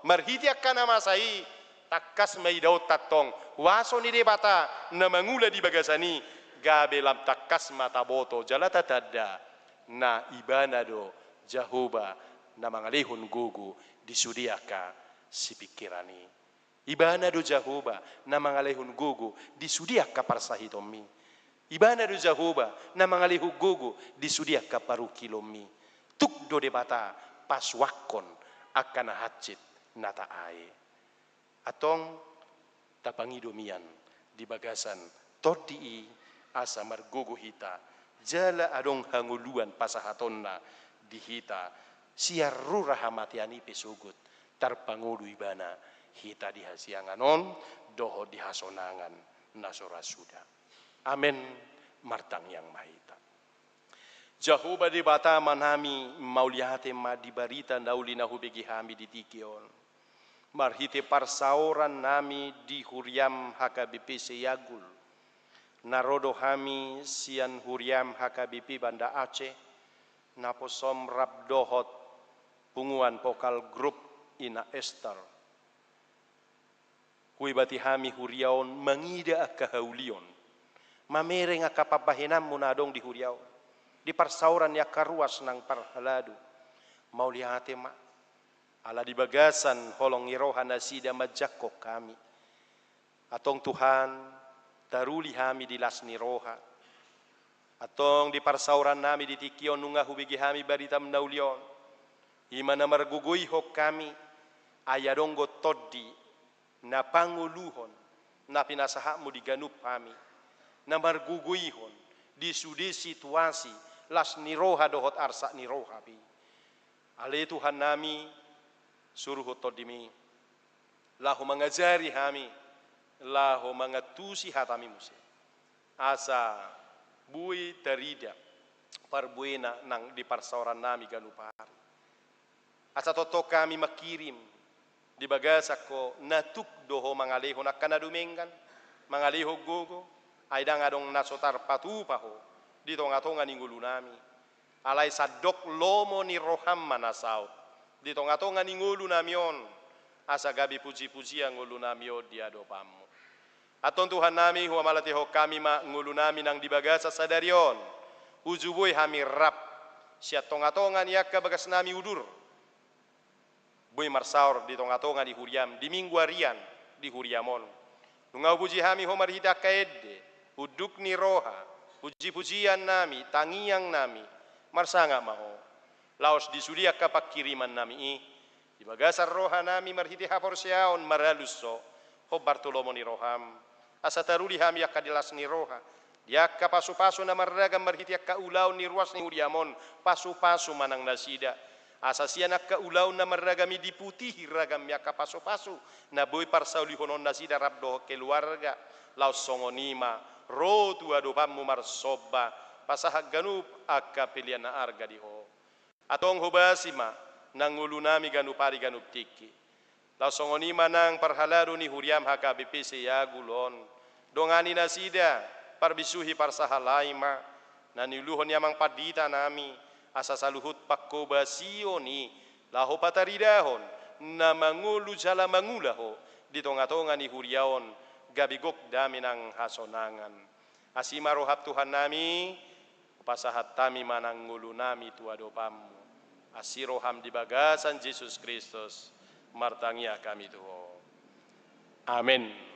marhite angka na masa i, tangkas ma idaonta antong huaso ni Debata na mangula di bagasan i, gabe lam tangkas ma taboto jala tatanda, na Ibana do Jahowa na mangalehon gogo di sude angka sipingkiran i. Ibana do Jahowa na mangalehon gogo di sude angka parsahitonmi. Ibana do Jahowa na mangalehon gogo di sude angka parungkilonmi. Tuk do Debata pasuangkon angka na hansit na taae. Antong tapangido mian di bagasan Tondi i, asa margogo hita, jala adong hangoluan pasahatonna di hita, sian rura hamatean i pe sogot tarpangolu Ibana hita di hasiangan on dohot di hasonangan na so ra suda. Amen. Martangiang ma hita. Jahowa Debata Amanami, mauliate ma di barita na uli na hubege hami di tingki on. Marhite parsaorannami di huriam H K B P Seiagul, na ro do hami sian huriam H K B P Banda Aceh, naposom rap dohot punguan vokal grup Ina Ester. Huibati hami huria on mangida angka haulion, mamereng angka pambahenanmu na adong di huria on, di parsaoran ni angka ruas nang parhalado. Mauliate ma, ala di bagasan holong ni roha nasida manjangkon hami. Antong Tuhan, taruli hami di las ni roha. Antong di parsaorannami di tingki on nunga hubege hami baritam na uli on. I ma na margogoihon hami, ai adong do tondi na pangoluhon na pinasahatmu di ganup hami, na margogoihon di sude situasi las ni roha dohot arsak ni roha pe. Ale Tuhannami, suruhon tondimi, laho mangajari hami, laho mangantusi hatami muse. Asa boi tarida parbuena nang di parsaorannami ganup ari. Asa tongtong hami mangkirim di bagasan Ho na tuk do Ho mangalehon angka na dumenggan, mangalehon gogo, ai ndang adong na so tarpatupa Ho di tongatonga ni ngolunami. Alai sandok lomo ni roham ma na saut di tongatonga ni ngolunami on, asa gabe pujipujian ngolunami on di adopanmu. Antong Tuhannami, huamalatiahon hami ma ngolunami nang di bagasan sadari on. Uju boi hami rap sian tongatonga ni angka bagasnami udur, boi marsaor di tongatonga ni huriam di minggu arian di huriam on. Nunga hupuji hami Ho marhite angka ende, unduk ni roha, pujipujiannami, tangiangnami, marsangap ma Ho. Laos di sude angka pangkirimannami i, di bagasan rohanami marhite haporseaon maralus Ho, hombar tu lomo ni roham, asa taruli hami angka di las ni roha, di angka pasupasu na marragam marhite angka ulaon ni ruas ni huriam on, pasupasu ma nang nasida. Asa sian angka ulaon na marragam i diputihi ragam ni angka pasupasu na boi parsaulihononnasida rap dohot keluarga, laos songon i ma ro tu adopanmu marsomba, pasahat ganup angka pelean na arga di Ho. Antong hobasi ma nang ngolunami ganup ari ganup tingki. Laos songon i ma nang parhalado ni huriam H K B P Seiagul on. Dongani nasida, parbisuhi parsahalai ma na niuluhon ni amang panditanami, asa saluhut panghobasion i laho pataridahon na mangolu jala mangula Ho di tongatonga ni huria on, gabe gok dame nang hasonangan. Asi ma roham Tuhannami, hupasahat hami ma nang ngolunami tu adopanmu. Asi roham di bagasan Jesus Kristus, martangiang hami tu Ho. Amen.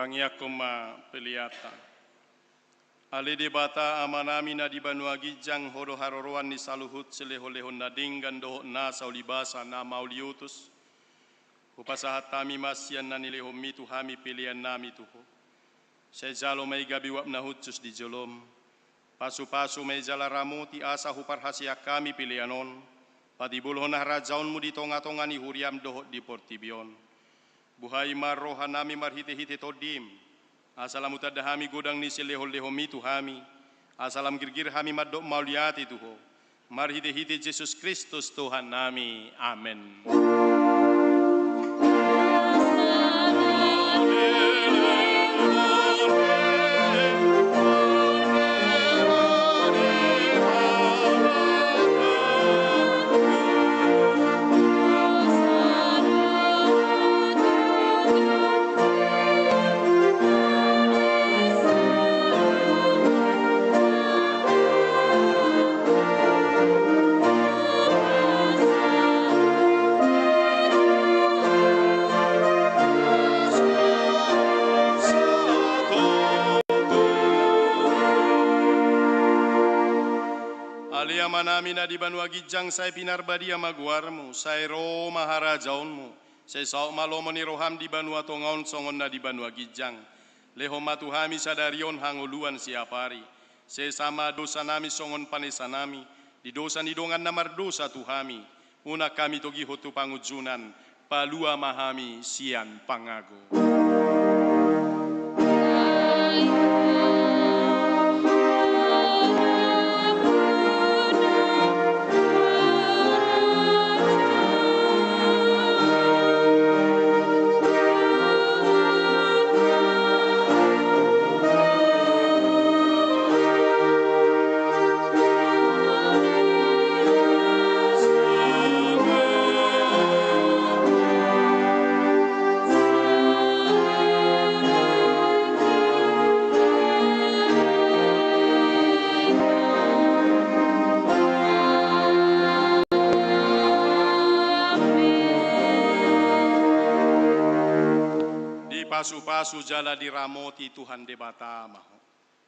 Tangiangkon ma peleanta. Ale Debata Amanami na di banua ginjang, Ho do haroroan ni saluhut silehonlehon na denggan dohot nasa ulibasa na mauliutus. Hupasahat hami ma sian na nilehonMi tu hami peleannami tu Ho. Sai jalo ma i gabe uap na hushus di jolom. Pasupasu ma i jala ramoti asa huparhaseang hami pelean on, patimbulhon harajaonMu di tongatonga ni huriaM dohot di portibi on. Buhai ma rohanami marhitehite TondiM, asa lam hutanda hami godang ni silehonlehonMi tu hami, asa lam girgir hami mandok mauliate tu Ho. Marhitehite Jesus Kristus Tuhannami. Amen. Ale Amanami na di banua ginjang, sai pinarbadia ma goarMu, sai ro ma harajaonMu, sai saut ma lomo ni rohaM di banua tonga on songon na di banua ginjang. Lehon ma tu hami sadari on hangoluan siapari. Sesa ma dosanami songon panesanami di dosa ni dongan na mardosa tu hami. Unang hami togihon tu pangunjunan, palua ma hami sian pangago. Dipasupasu jala diramoti Tuhan Debata ma ho.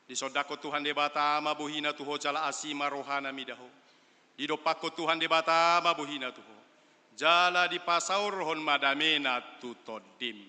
Disondangkon Tuhan Debata ma bohiNa tu ho jala asi ma rohaNa mida ho. Didompakkon Tuhan Debata ma bohiNa tu ho jala dipasaorhon ma dameNa tu tondim.